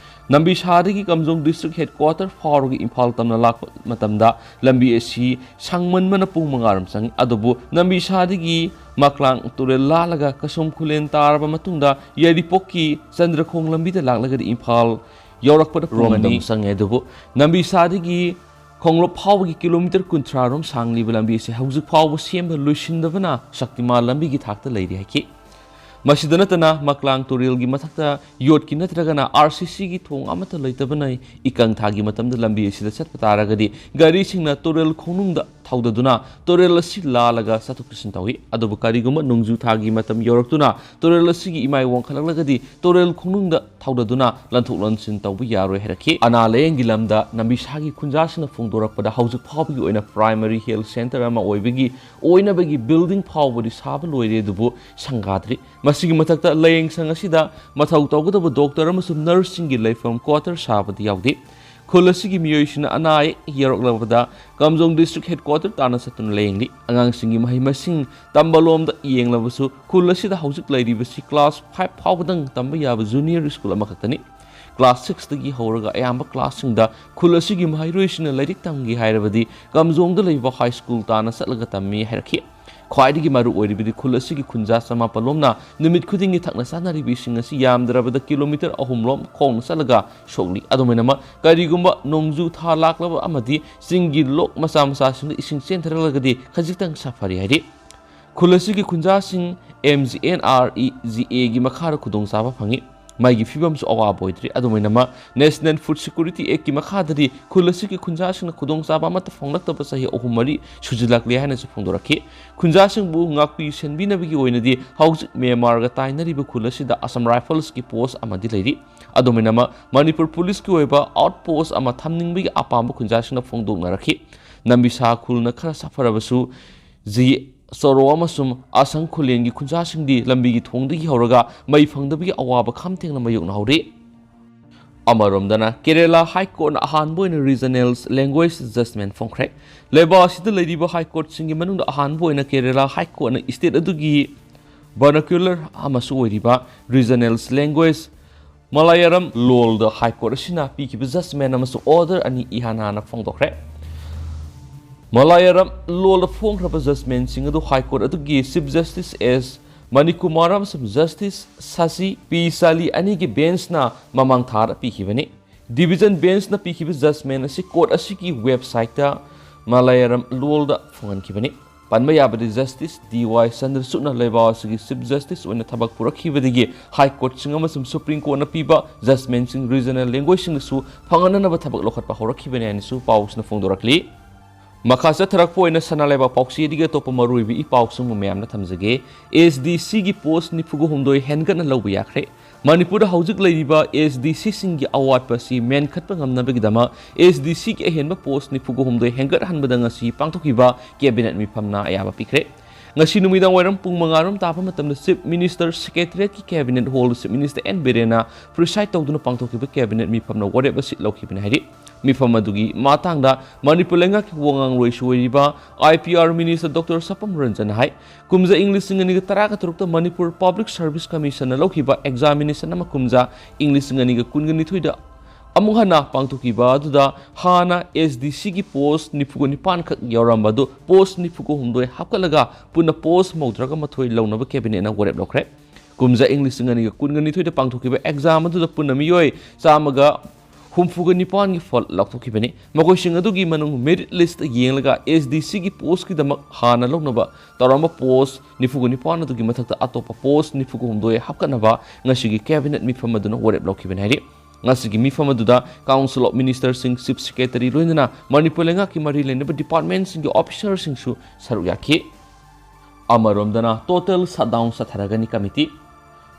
ꯅꯝꯕꯤꯁꯥꯗꯒꯤ ꯀꯥꯝꯖꯣꯡ district headquarter ꯐꯥꯎꯔꯒ ꯏꯝꯐꯥꯜ ꯇꯝꯅ ꯂꯥꯛꯄ ꯃꯇꯝꯗ ꯂꯝꯕꯤ ꯑꯁꯤ ꯁꯥꯡꯃꯟꯕꯅ ꯄꯨꯡ ꯃꯉꯥ ꯔꯣꯝ ꯆꯪꯏ꯫ ꯑꯗꯨꯕꯨ ꯅꯝꯕꯤꯁꯥꯗꯒꯤ ꯃꯀ꯭ꯂꯥꯡ ꯇꯨꯔꯦꯜ ꯂꯥꯜꯂꯒ ꯀꯁꯨꯝ ꯈꯨꯂꯦꯟ ꯇꯥꯔꯕ ꯃꯇꯨꯡꯗ ꯌꯥꯏꯔꯤꯄꯣꯛꯀꯤ ꯆꯟꯗ꯭ꯔꯈꯣꯡ ꯂꯝꯕꯤꯗ ꯂꯥꯛꯂꯒꯗꯤ ꯏꯝꯐꯥꯜ ꯌꯧꯔꯛꯄꯗ ꯄꯨꯡ ꯔꯣꯝꯗ ꯑꯅꯤ ꯑꯃꯨꯛ ꯆꯪꯉꯦ꯫ ꯑꯗꯨꯕꯨ ꯅꯝꯕꯤꯁꯥꯗꯒꯤ ꯈꯣꯡꯂꯣꯞ ꯐꯥꯎꯕꯒꯤ ꯀꯤꯂꯣꯃꯤꯇꯔ ꯀꯨꯟꯊ꯭ꯔꯥ ꯔꯣꯝ ꯁꯥꯡꯂꯤꯕ ꯂꯝꯕꯤ ꯑꯁꯤ ꯍꯧꯖꯤꯛ ꯐꯥꯎꯕ ꯁꯦꯝꯕ ꯂꯣꯏꯁꯤꯟꯗꯕꯅ ꯁꯛꯇꯤꯃꯥꯟ ꯂꯝꯕꯤꯒꯤ ꯊꯥꯛꯇ ꯂꯩꯔꯤ ꯍꯥꯏꯈꯤ꯫ ꯃꯁꯤꯗ ꯅꯠꯇꯅ ꯃꯀ꯭ꯂꯥꯡ ꯇꯨꯔꯦꯜꯒꯤ ꯃꯊꯛꯇ ꯌꯣꯠꯀꯤ ꯅꯠꯇ꯭ꯔꯒꯅ ꯑꯥꯔ ꯁꯤ ꯁꯤꯒꯤ ꯊꯣꯡ ꯑꯃꯠꯇ ꯂꯩꯇꯕꯅ ꯏꯀꯪ ꯊꯥꯒꯤ ꯃꯇꯝꯗ ꯂꯝꯕꯤ ꯑꯁꯤꯗ ꯆꯠꯄ ꯇꯥꯔꯒꯗꯤ ꯒꯥꯔꯤꯁꯤꯡꯅ ꯇꯨꯔꯦꯜ ꯈꯣꯡꯅꯨꯡꯗ ꯊꯧꯗꯗꯨꯅ ꯇꯨꯔꯦꯜ ꯑꯁꯤ ꯂꯥꯜꯂꯒ ꯆꯠꯊꯣꯛ ꯆꯠꯁꯤꯟ ꯇꯧꯏ꯫ ꯑꯗꯨꯕꯨ ꯀꯔꯤꯒꯨꯝꯕ ꯅꯣꯡꯖꯨ ꯊꯥꯒꯤ ꯃꯇꯝ ꯌꯧꯔꯛꯇꯨꯅ ꯇꯨꯔꯦꯜ ꯑꯁꯤꯒꯤ ꯏꯃꯥꯏ ꯋꯥꯡꯈꯠꯂꯛꯂꯒꯗꯤ ꯇꯨꯔꯦꯜ ꯈꯣꯡꯅꯨꯡꯗ ꯊꯧꯗꯗꯨꯅ ꯂꯟꯊꯣꯛ ꯂꯟꯁꯤꯟ ꯇꯧꯕ ꯌꯥꯔꯣꯏ ꯍꯥꯏꯔꯛꯈꯤ꯫ ꯑꯅꯥ ꯂꯥꯌꯦꯡꯒꯤ ꯂꯝꯗ ꯅꯝꯕꯤꯁꯥꯒꯤ ꯈꯨꯟꯖꯥꯁꯤꯡꯅ ꯐꯣꯡꯗꯣꯔꯛꯄꯗ ꯍꯧꯖꯤꯛ ꯐꯥꯎꯕꯒꯤ ꯑꯣꯏꯅ ꯄ꯭ꯔꯥꯏꯃꯔꯤ ꯍꯦꯜꯊ ꯁꯦꯟꯇꯔ ꯑꯃ ꯑꯣꯏꯕꯒꯤ ꯑꯣꯏꯅꯕꯒꯤ ꯕꯤꯜꯗꯤꯡ ꯐꯥꯎꯕꯗꯤ ꯁꯥꯕ ꯂꯣꯏꯔꯦ, ꯑꯗꯨꯕꯨ ꯁꯪꯒꯥꯗ꯭ꯔꯤ꯫ ꯃꯁꯤꯒꯤ ꯃꯊꯛꯇ ꯂꯥꯌꯦꯡꯁꯪ ꯑꯁꯤꯗ ꯃꯊꯧ ꯇꯧꯒꯗꯕ ꯗꯣꯛꯇꯔ ꯑꯃꯁꯨꯡ ꯅꯔꯁꯁꯤꯡꯒꯤ ꯂꯩꯐꯝ ꯀ꯭ꯋꯥꯇꯔ ꯁꯥꯕꯗꯤ ꯌꯥꯎꯗꯦ꯫ ꯈꯨꯜ ꯑꯁꯤꯒꯤ ꯃꯤꯑꯣꯏꯁꯤꯡꯅ ꯑꯅꯥ ꯑꯌꯦꯛ ꯌꯥꯎꯔꯛꯂꯕꯗ ꯀꯥꯝꯖꯣꯡ ꯗꯤꯁꯇ꯭ꯔꯤꯛ ꯍꯦꯗꯀ꯭ꯋꯥꯇꯔ ꯇꯥꯟꯅ ꯆꯠꯇꯨꯅ ꯂꯥꯌꯦꯡꯂꯤ꯫ ꯑꯉꯥꯡꯁꯤꯡꯒꯤ ꯃꯍꯩ ꯃꯁꯤꯡ ꯇꯝꯕ ꯂꯣꯝꯗ ꯌꯦꯡꯂꯕꯁꯨ ꯈꯨꯜ ꯑꯁꯤꯗ ꯍꯧꯖꯤꯛ ꯂꯩꯔꯤꯕꯁꯤ ꯀ꯭ꯂꯥꯁ ꯐꯥꯏꯚ ꯐꯥꯎꯕꯗꯪ ꯇꯝꯕ ꯌꯥꯕ ꯖꯨꯅꯤꯌꯔ ꯁ꯭ꯀꯨꯜ ꯑꯃꯈꯛꯇꯅꯤ꯫ ꯀ꯭ꯂꯥꯁ ꯁꯤꯛꯁꯇꯒꯤ ꯍꯧꯔꯒ ꯑꯌꯥꯝꯕ ꯀ꯭ꯂꯥꯁꯁꯤꯡꯗ ꯈꯨꯜ ꯑꯁꯤꯒꯤ ꯃꯍꯩꯔꯣꯏꯁꯤꯡꯅ ꯂꯥꯏꯔꯤꯛ ꯇꯝꯒꯦ ꯍꯥꯏꯔꯕꯗꯤ ꯀꯥꯝꯖꯣꯡꯗ ꯂꯩꯕ ꯍꯥꯏ ꯁ꯭ꯀꯨꯜ ꯇꯥꯟꯅ ꯆꯠꯂꯒ ꯇꯝꯃꯤ ꯍꯥꯏꯔꯛꯈꯤ꯫ ꯈ꯭ꯋꯥꯏꯗꯒꯤ ꯃꯔꯨ ꯑꯣꯏꯔꯤꯕꯗꯤ ꯈꯨꯜ ꯑꯁꯤꯒꯤ ꯈꯨꯟꯖꯥ ꯆꯃꯥꯄꯜ ꯂꯣꯝꯅ ꯅꯨꯃꯤꯠ ꯈꯨꯗꯤꯡꯒꯤ ꯊꯛꯅ ꯆꯥꯅꯔꯤꯕ ꯏꯁꯤꯡ ꯑꯁꯤ ꯌꯥꯝꯗ꯭ꯔꯕꯗ ꯀꯤꯂꯣꯃꯤꯇꯔ ꯑꯍꯨꯝ ꯂꯣꯝ ꯈꯣꯡꯅ ꯆꯠꯂꯒ ꯁꯣꯛꯂꯤ꯫ ꯑꯗꯨꯃꯥꯏꯅꯃꯛ ꯀꯔꯤꯒꯨꯝꯕ ꯅꯣꯡꯖꯨ ꯊꯥ ꯂꯥꯛꯂꯕ ꯑꯃꯗꯤ ꯆꯤꯡꯒꯤ ꯂꯣꯛ ꯃꯆꯥ ꯃꯆꯥꯁꯤꯡꯗ ꯏꯁꯤꯡ ꯆꯦꯟꯊꯔꯛꯂꯒꯗꯤ ꯈꯖꯤꯛꯇꯪ ꯁꯥꯐꯔꯤ ꯍꯥꯏꯔꯤ꯫ ꯈꯨꯜ ꯑꯁꯤꯒꯤ ꯈꯨꯟꯖꯥꯁꯤꯡ M G N R E G ꯑꯦꯒꯤ ꯃꯈꯥꯗ ꯈꯨꯗꯣꯡꯆꯥꯕ ꯐꯪꯏ꯫ ꯃꯩꯒꯤ ꯐꯤꯕꯝꯁꯨ ꯑꯋꯥꯕ ꯑꯣꯏꯗ꯭ꯔꯤ꯫ ꯑꯗꯨꯃꯥꯏꯅꯃꯛ ꯅꯦꯁꯅꯦꯜ ꯐꯨꯗ ꯁꯦꯀ꯭ꯌꯨꯔꯤꯇꯤ ꯑꯦꯛꯀꯤ ꯃꯈꯥꯗꯗꯤ ꯈꯨꯜ ꯑꯁꯤꯒꯤ ꯈꯨꯟꯖꯥꯁꯤꯡꯅ ꯈꯨꯗꯣꯡꯆꯥꯕ ꯑꯃꯠꯇ ꯐꯪꯂꯛꯇꯕ ꯆꯍꯤ ꯑꯍꯨꯝ ꯃꯔꯤ ꯁꯨꯖꯤꯜꯂꯛꯂꯦ ꯍꯥꯏꯅꯁꯨ ꯐꯣꯡꯗꯣꯔꯛꯈꯤ꯫ ꯈꯨꯟꯖꯥꯁꯤꯡꯕꯨ ꯉꯥꯛꯄꯤ ꯁꯦꯟꯕꯤꯅꯕꯒꯤ ꯑꯣꯏꯅꯗꯤ ꯍꯧꯖꯤꯛ ꯃ꯭ꯌꯥꯟꯃꯥꯔꯒ ꯇꯥꯏꯅꯔꯤꯕ ꯈꯨꯜ ꯑꯁꯤꯗ ꯑꯁꯥꯝ ꯔꯥꯏꯐꯜꯁꯀꯤ ꯄꯣꯁ ꯑꯃꯗꯤ ꯂꯩꯔꯤ꯫ ꯑꯗꯨꯃꯥꯏꯅꯃꯛ ꯃꯅꯤꯄꯨꯔ ꯄꯨꯂꯤꯁꯀꯤ ꯑꯣꯏꯕ ꯑꯥꯎꯠ ꯄꯣꯁ ꯑꯃ ꯊꯝꯅꯤꯡꯕꯒꯤ ꯑꯄꯥꯝꯕ ꯈꯨꯟꯖꯥꯁꯤꯡꯅ ꯐꯣꯡꯗꯣꯛꯅꯔꯛꯈꯤ꯫ ꯅꯝꯕꯤꯁꯥ ꯈꯨꯜꯅ ꯈꯔ ꯁꯥꯐꯔꯕꯁꯨ ꯖꯤ ꯆꯣꯔꯣ ꯑꯃꯁꯨꯡ ꯑꯁꯪ ꯈꯨꯂꯦꯟꯒꯤ ꯈꯨꯟꯖꯥꯁꯤꯡꯗꯤ ꯂꯝꯕꯤꯒꯤ ꯊꯣꯡꯗꯒꯤ ꯍꯧꯔꯒ ꯃꯩ ꯐꯪꯗꯕꯒꯤ ꯑꯋꯥꯕ ꯈꯝ ꯊꯦꯡꯅ ꯃꯥꯌꯣꯛꯅꯍꯧꯔꯤ꯫ ꯑꯃꯔꯣꯝꯗꯅ ꯀꯦꯔꯦꯂꯥ ꯍꯥꯏ ꯀꯣꯔꯠꯅ ꯑꯍꯥꯟꯕ ꯑꯣꯏꯅ ꯔꯤꯖꯅꯦꯜ ꯂꯦꯡꯒ꯭ꯋꯦꯖ ꯖꯖꯃꯦꯟ ꯐꯣꯡꯈ꯭ꯔꯦ꯫ ꯂꯩꯕꯥꯛ ꯑꯁꯤꯗ ꯂꯩꯔꯤꯕ ꯍꯥꯏ ꯀꯣꯔꯠꯁꯤꯡꯒꯤ ꯃꯅꯨꯡꯗ ꯑꯍꯥꯟꯕ ꯑꯣꯏꯅ ꯀꯦꯔꯦꯂꯥ ꯍꯥꯏ ꯀꯣꯔꯠꯅ ꯁ꯭ꯇꯦꯠ ꯑꯗꯨꯒꯤ ꯚꯔꯅꯀ꯭ꯌꯨꯂꯔ ꯑꯃꯁꯨ ꯑꯣꯏꯔꯤꯕ ꯔꯤꯖꯅꯦꯜ ꯂꯦꯡꯒ꯭ꯋꯦꯖ ꯃꯂꯥꯌꯥꯂꯝ ꯂꯣꯜꯗ ꯍꯥꯏ ꯀꯣꯔꯠ ꯑꯁꯤꯅ ꯄꯤꯈꯤꯕ ꯖꯖꯃꯦꯟ ꯑꯃꯁꯨꯡ ꯑꯣꯔꯗꯔ ꯑꯅꯤ ꯏꯍꯥꯟ ꯍꯥꯟꯅ ꯐꯣꯡꯗꯣꯛꯈ꯭ꯔꯦ꯫ ꯃꯂꯥꯌꯥꯂꯝ ꯂꯣꯜꯗ ꯐꯣꯡꯈ꯭ꯔꯕ ꯖꯖꯃꯦꯟꯁꯤꯡ ꯑꯗꯨ ꯍꯥꯏ ꯀꯣꯔꯠ ꯑꯗꯨꯒꯤ ꯆꯤꯐ ꯖꯁꯇꯤꯁ ꯑꯦꯁ ꯃꯅꯤꯀꯨꯃꯥꯔ ꯑꯃꯁꯨꯡ ꯖꯁꯇꯤꯁ ꯁꯥꯁꯤ ꯄꯤ ꯁꯥꯂꯤ ꯑꯅꯤꯒꯤ ꯕꯦꯟꯁꯅ ꯃꯃꯥꯡ ꯊꯥꯗ ꯄꯤꯈꯤꯕꯅꯤ꯫ ꯗꯤꯚꯤꯖꯟ ꯕꯦꯟꯁꯅ ꯄꯤꯈꯤꯕ ꯖꯖꯃꯦꯟ ꯑꯁꯤ ꯀꯣꯔꯠ ꯑꯁꯤꯒꯤ ꯋꯦꯕꯁꯥꯏꯠꯇ ꯃꯂꯌꯥꯂꯝ ꯂꯣꯜꯗ ꯐꯣꯡꯍꯟꯈꯤꯕꯅꯤ꯫ ꯄꯟꯕ ꯌꯥꯕꯗꯤ ꯖꯁꯇꯤꯁ ꯗꯤ ꯋꯥꯏ ꯆꯟꯗ꯭ꯔꯆꯨꯗꯅ ꯂꯩꯕꯥꯛ ꯑꯁꯤꯒꯤ ꯆꯤꯐ ꯖꯁꯇꯤꯁ ꯑꯣꯏꯅ ꯊꯕꯛ ꯄꯨꯔꯛꯈꯤꯕꯗꯒꯤ ꯍꯥꯏ ꯀꯣꯔꯠꯁꯤꯡ ꯑꯃꯁꯨꯡ ꯁꯨꯄ꯭ꯔꯤꯝ ꯀꯣꯔꯠꯅ ꯄꯤꯕ ꯖꯖꯃꯦꯟꯁꯤꯡ ꯔꯤꯖꯅꯦꯜ ꯂꯦꯡꯒ꯭ꯋꯦꯖꯁꯤꯡꯗꯁꯨ ꯐꯪꯍꯟꯅꯅꯕ ꯊꯕꯛ ꯂꯧꯈꯠꯄ ꯍꯧꯔꯛꯈꯤꯕꯅꯤ ꯍꯥꯏꯅꯁꯨ ꯄꯥꯎꯁꯤꯅ ꯐꯣꯡꯗꯣꯔꯛꯂꯤ꯫ ꯃꯈꯥ ꯆꯠꯊꯔꯛꯄ ꯑꯣꯏꯅ ꯁꯅꯥ ꯂꯩꯕꯥꯛ ꯄꯥꯎꯆꯦꯗꯒꯤ ꯑꯇꯣꯞꯄ ꯃꯔꯨꯑꯣꯏꯕ ꯏ ꯄꯥꯎꯁꯤꯡꯕꯨ ꯃꯌꯥꯝꯅ ꯊꯝꯖꯒꯦ꯫ ꯑꯦꯁ ꯗꯤ ꯁꯤꯒꯤ ꯄꯣꯁ ꯅꯤꯐꯨꯒ ꯍꯨꯝꯗꯣꯏ ꯍꯦꯟꯒꯠꯅ ꯂꯧꯕ ꯌꯥꯈ꯭ꯔꯦ꯫ ꯃꯅꯤꯄꯨꯔꯗ ꯍꯧꯖꯤꯛ ꯂꯩꯔꯤꯕ ꯑꯦꯁ ꯗꯤ ꯁꯤꯁꯤꯡꯒꯤ ꯑꯋꯥꯠꯄ ꯑꯁꯤ ꯃꯦꯟꯈꯠꯄ ꯉꯝꯅꯕꯒꯤꯗꯃꯛ ꯑꯦꯁ ꯗꯤ ꯁꯤꯒꯤ ꯑꯍꯦꯟꯕ ꯄꯣꯁ ꯅꯤꯐꯨꯒ ꯍꯨꯝꯗꯣꯏ ꯍꯦꯟꯒꯠꯍꯟꯕꯗ ꯉꯁꯤ ꯄꯥꯡꯊꯣꯛꯈꯤꯕ ꯀꯦꯕꯤꯅꯦꯠ ꯃꯤꯐꯝꯅ ꯑꯌꯥꯕ ꯄꯤꯈ꯭ꯔꯦ꯫ ꯉꯁꯤ ꯅꯨꯃꯤꯗꯥꯡ ꯋꯥꯏꯔꯝ ꯄꯨꯡ ꯃꯉꯥ ꯔꯣꯝ ꯇꯥꯕ ꯃꯇꯝꯗ ꯆꯤꯐ ꯃꯤꯅꯤꯁꯇꯔ ꯁꯦꯀ꯭ꯔꯦꯇꯔꯤꯌꯦꯠꯀꯤ ꯀꯦꯕꯤꯅꯦꯠ ꯍꯣꯜꯗ ꯆꯤꯐ ꯃꯤꯅꯤꯁꯇꯔ ꯑꯦꯟ ꯕꯤꯔꯦꯟꯅ ꯄ꯭ꯔꯤꯁꯥꯏꯗ ꯇꯧꯗꯨꯅ ꯄꯥꯡꯊꯣꯛꯈꯤꯕ ꯀꯦꯕꯤꯅꯦꯠ ꯃꯤꯐꯝꯅ ꯋꯥꯔꯦꯞ ꯑꯁꯤ ꯂꯧꯈꯤꯕꯅꯤ ꯍꯥꯏꯔꯤ꯫ ꯃꯤꯐꯝ ꯑꯗꯨꯒꯤ ꯃꯇꯥꯡꯗ ꯃꯅꯤꯄꯨꯔ ꯂꯩꯉꯥꯛꯀꯤ ꯋꯥ ꯉꯥꯡꯂꯣꯏꯁꯨ ꯑꯣꯏꯔꯤꯕ I P R minister doctor Sapam ꯔꯟꯖꯟꯅ ꯍꯥꯏ, ꯀꯨꯝꯖꯥ ꯏꯪ ꯂꯤꯁꯤꯡ ꯑꯅꯤꯒ ꯇꯔꯥꯒ ꯇꯔꯨꯛꯇ ꯃꯅꯤꯄꯨꯔ ꯄꯕ꯭ꯂꯤꯛ ꯁꯔꯚꯤꯁ ꯀꯃꯤꯁꯟꯅ ꯂꯧꯈꯤꯕ ꯑꯦꯛꯖꯥꯃꯤꯅꯦꯁꯟ ꯑꯃ ꯀꯨꯝꯖꯥ ꯏꯪ ꯂꯤꯁꯤꯡ ꯑꯅꯤꯒ ꯀꯨꯟꯒ ꯅꯤꯊꯣꯏꯗ ꯑꯃꯨꯛ ꯍꯟꯅ ꯄꯥꯡꯊꯣꯛꯈꯤꯕ ꯑꯗꯨꯗ ꯍꯥꯟꯅ ꯑꯦꯁ ꯗꯤ ꯁꯤꯒꯤ ꯄꯣꯁ ꯅꯤꯐꯨꯒ ꯅꯤꯄꯥꯟ ꯈꯛ ꯌꯥꯎꯔꯝꯕ ꯑꯗꯨ ꯄꯣꯁ ꯅꯤꯐꯨꯒ ꯍꯨꯝꯗꯣꯏ ꯍꯥꯞꯀꯠꯂꯒ ꯄꯨꯟꯅ ꯄꯣꯁ ꯃꯧꯗ꯭ꯔꯥꯒ ꯃꯥꯊꯣꯏ ꯂꯧꯅꯕ ꯀꯦꯕꯤꯅꯦꯠꯅ ꯋꯥꯔꯦꯞ ꯂꯧꯈ꯭ꯔꯦ꯫ ꯀꯨꯝꯖꯥ ꯏꯪ ꯂꯤꯁꯤꯡ ꯑꯅꯤꯒ ꯀꯨꯟꯒ ꯅꯤꯊꯣꯏꯗ ꯄꯥꯡꯊꯣꯛꯈꯤꯕ ꯑꯦꯛꯖꯥꯝ ꯑꯗꯨꯗ ꯄꯨꯟꯅ ꯃꯤꯑꯣꯏ ꯆꯥꯝꯃꯒ ꯍꯨꯝꯐꯨꯒ ꯅꯤꯄꯥꯟꯒꯤ ꯐꯜ ꯂꯥꯎꯊꯣꯛꯈꯤꯕꯅꯤ꯫ ꯃꯈꯣꯏꯁꯤꯡ ꯑꯗꯨꯒꯤ ꯃꯅꯨꯡ ꯃꯦꯔꯤꯠ ꯂꯤꯁꯇ ꯌꯦꯡꯂꯒ ꯑꯦꯁ ꯗꯤ ꯁꯤꯒꯤ ꯄꯣꯁꯀꯤꯗꯃꯛ ꯍꯥꯟꯅ ꯂꯧꯅꯕ ꯇꯧꯔꯝꯕ ꯄꯣꯁ ꯅꯤꯐꯨꯒ ꯅꯤꯄꯥꯟ ꯑꯗꯨꯒꯤ ꯃꯊꯛꯇ ꯑꯇꯣꯞꯄ ꯄꯣꯁ ꯅꯤꯐꯨꯒ ꯍꯨꯝꯗꯣꯏ ꯍꯥꯞꯀꯠꯅꯕ ꯉꯁꯤꯒꯤ ꯀꯦꯕꯤꯅꯦꯠ ꯃꯤꯐꯝ ꯑꯗꯨꯅ ꯋꯥꯔꯦꯞ ꯂꯧꯈꯤꯕꯅꯤ ꯍꯥꯏꯔꯤ꯫ ꯉꯁꯤꯒꯤ ꯃꯤꯐꯝ ꯑꯗꯨꯗ ꯀꯥꯎꯟꯁꯤꯜ ꯑꯣꯐ ꯃꯤꯅꯤꯁꯇꯔꯁꯤꯡ, ꯆꯤꯐ ꯁꯦꯀ꯭ꯔꯦꯇꯔꯤ ꯂꯣꯏꯅꯅ ꯃꯅꯤꯄꯨꯔ ꯂꯩꯉꯥꯛꯀꯤ ꯃꯔꯤ ꯂꯩꯅꯕ ꯗꯤꯄꯥꯔꯠꯃꯦꯟꯁꯤꯡꯒꯤ ꯑꯣꯐꯤꯁꯔꯁꯤꯡꯁꯨ ꯁꯔꯨꯛ ꯌꯥꯈꯤ꯫ ꯑꯃꯔꯣꯝꯗꯅ total sit down ꯆꯠꯊꯔꯒꯅꯤ committee.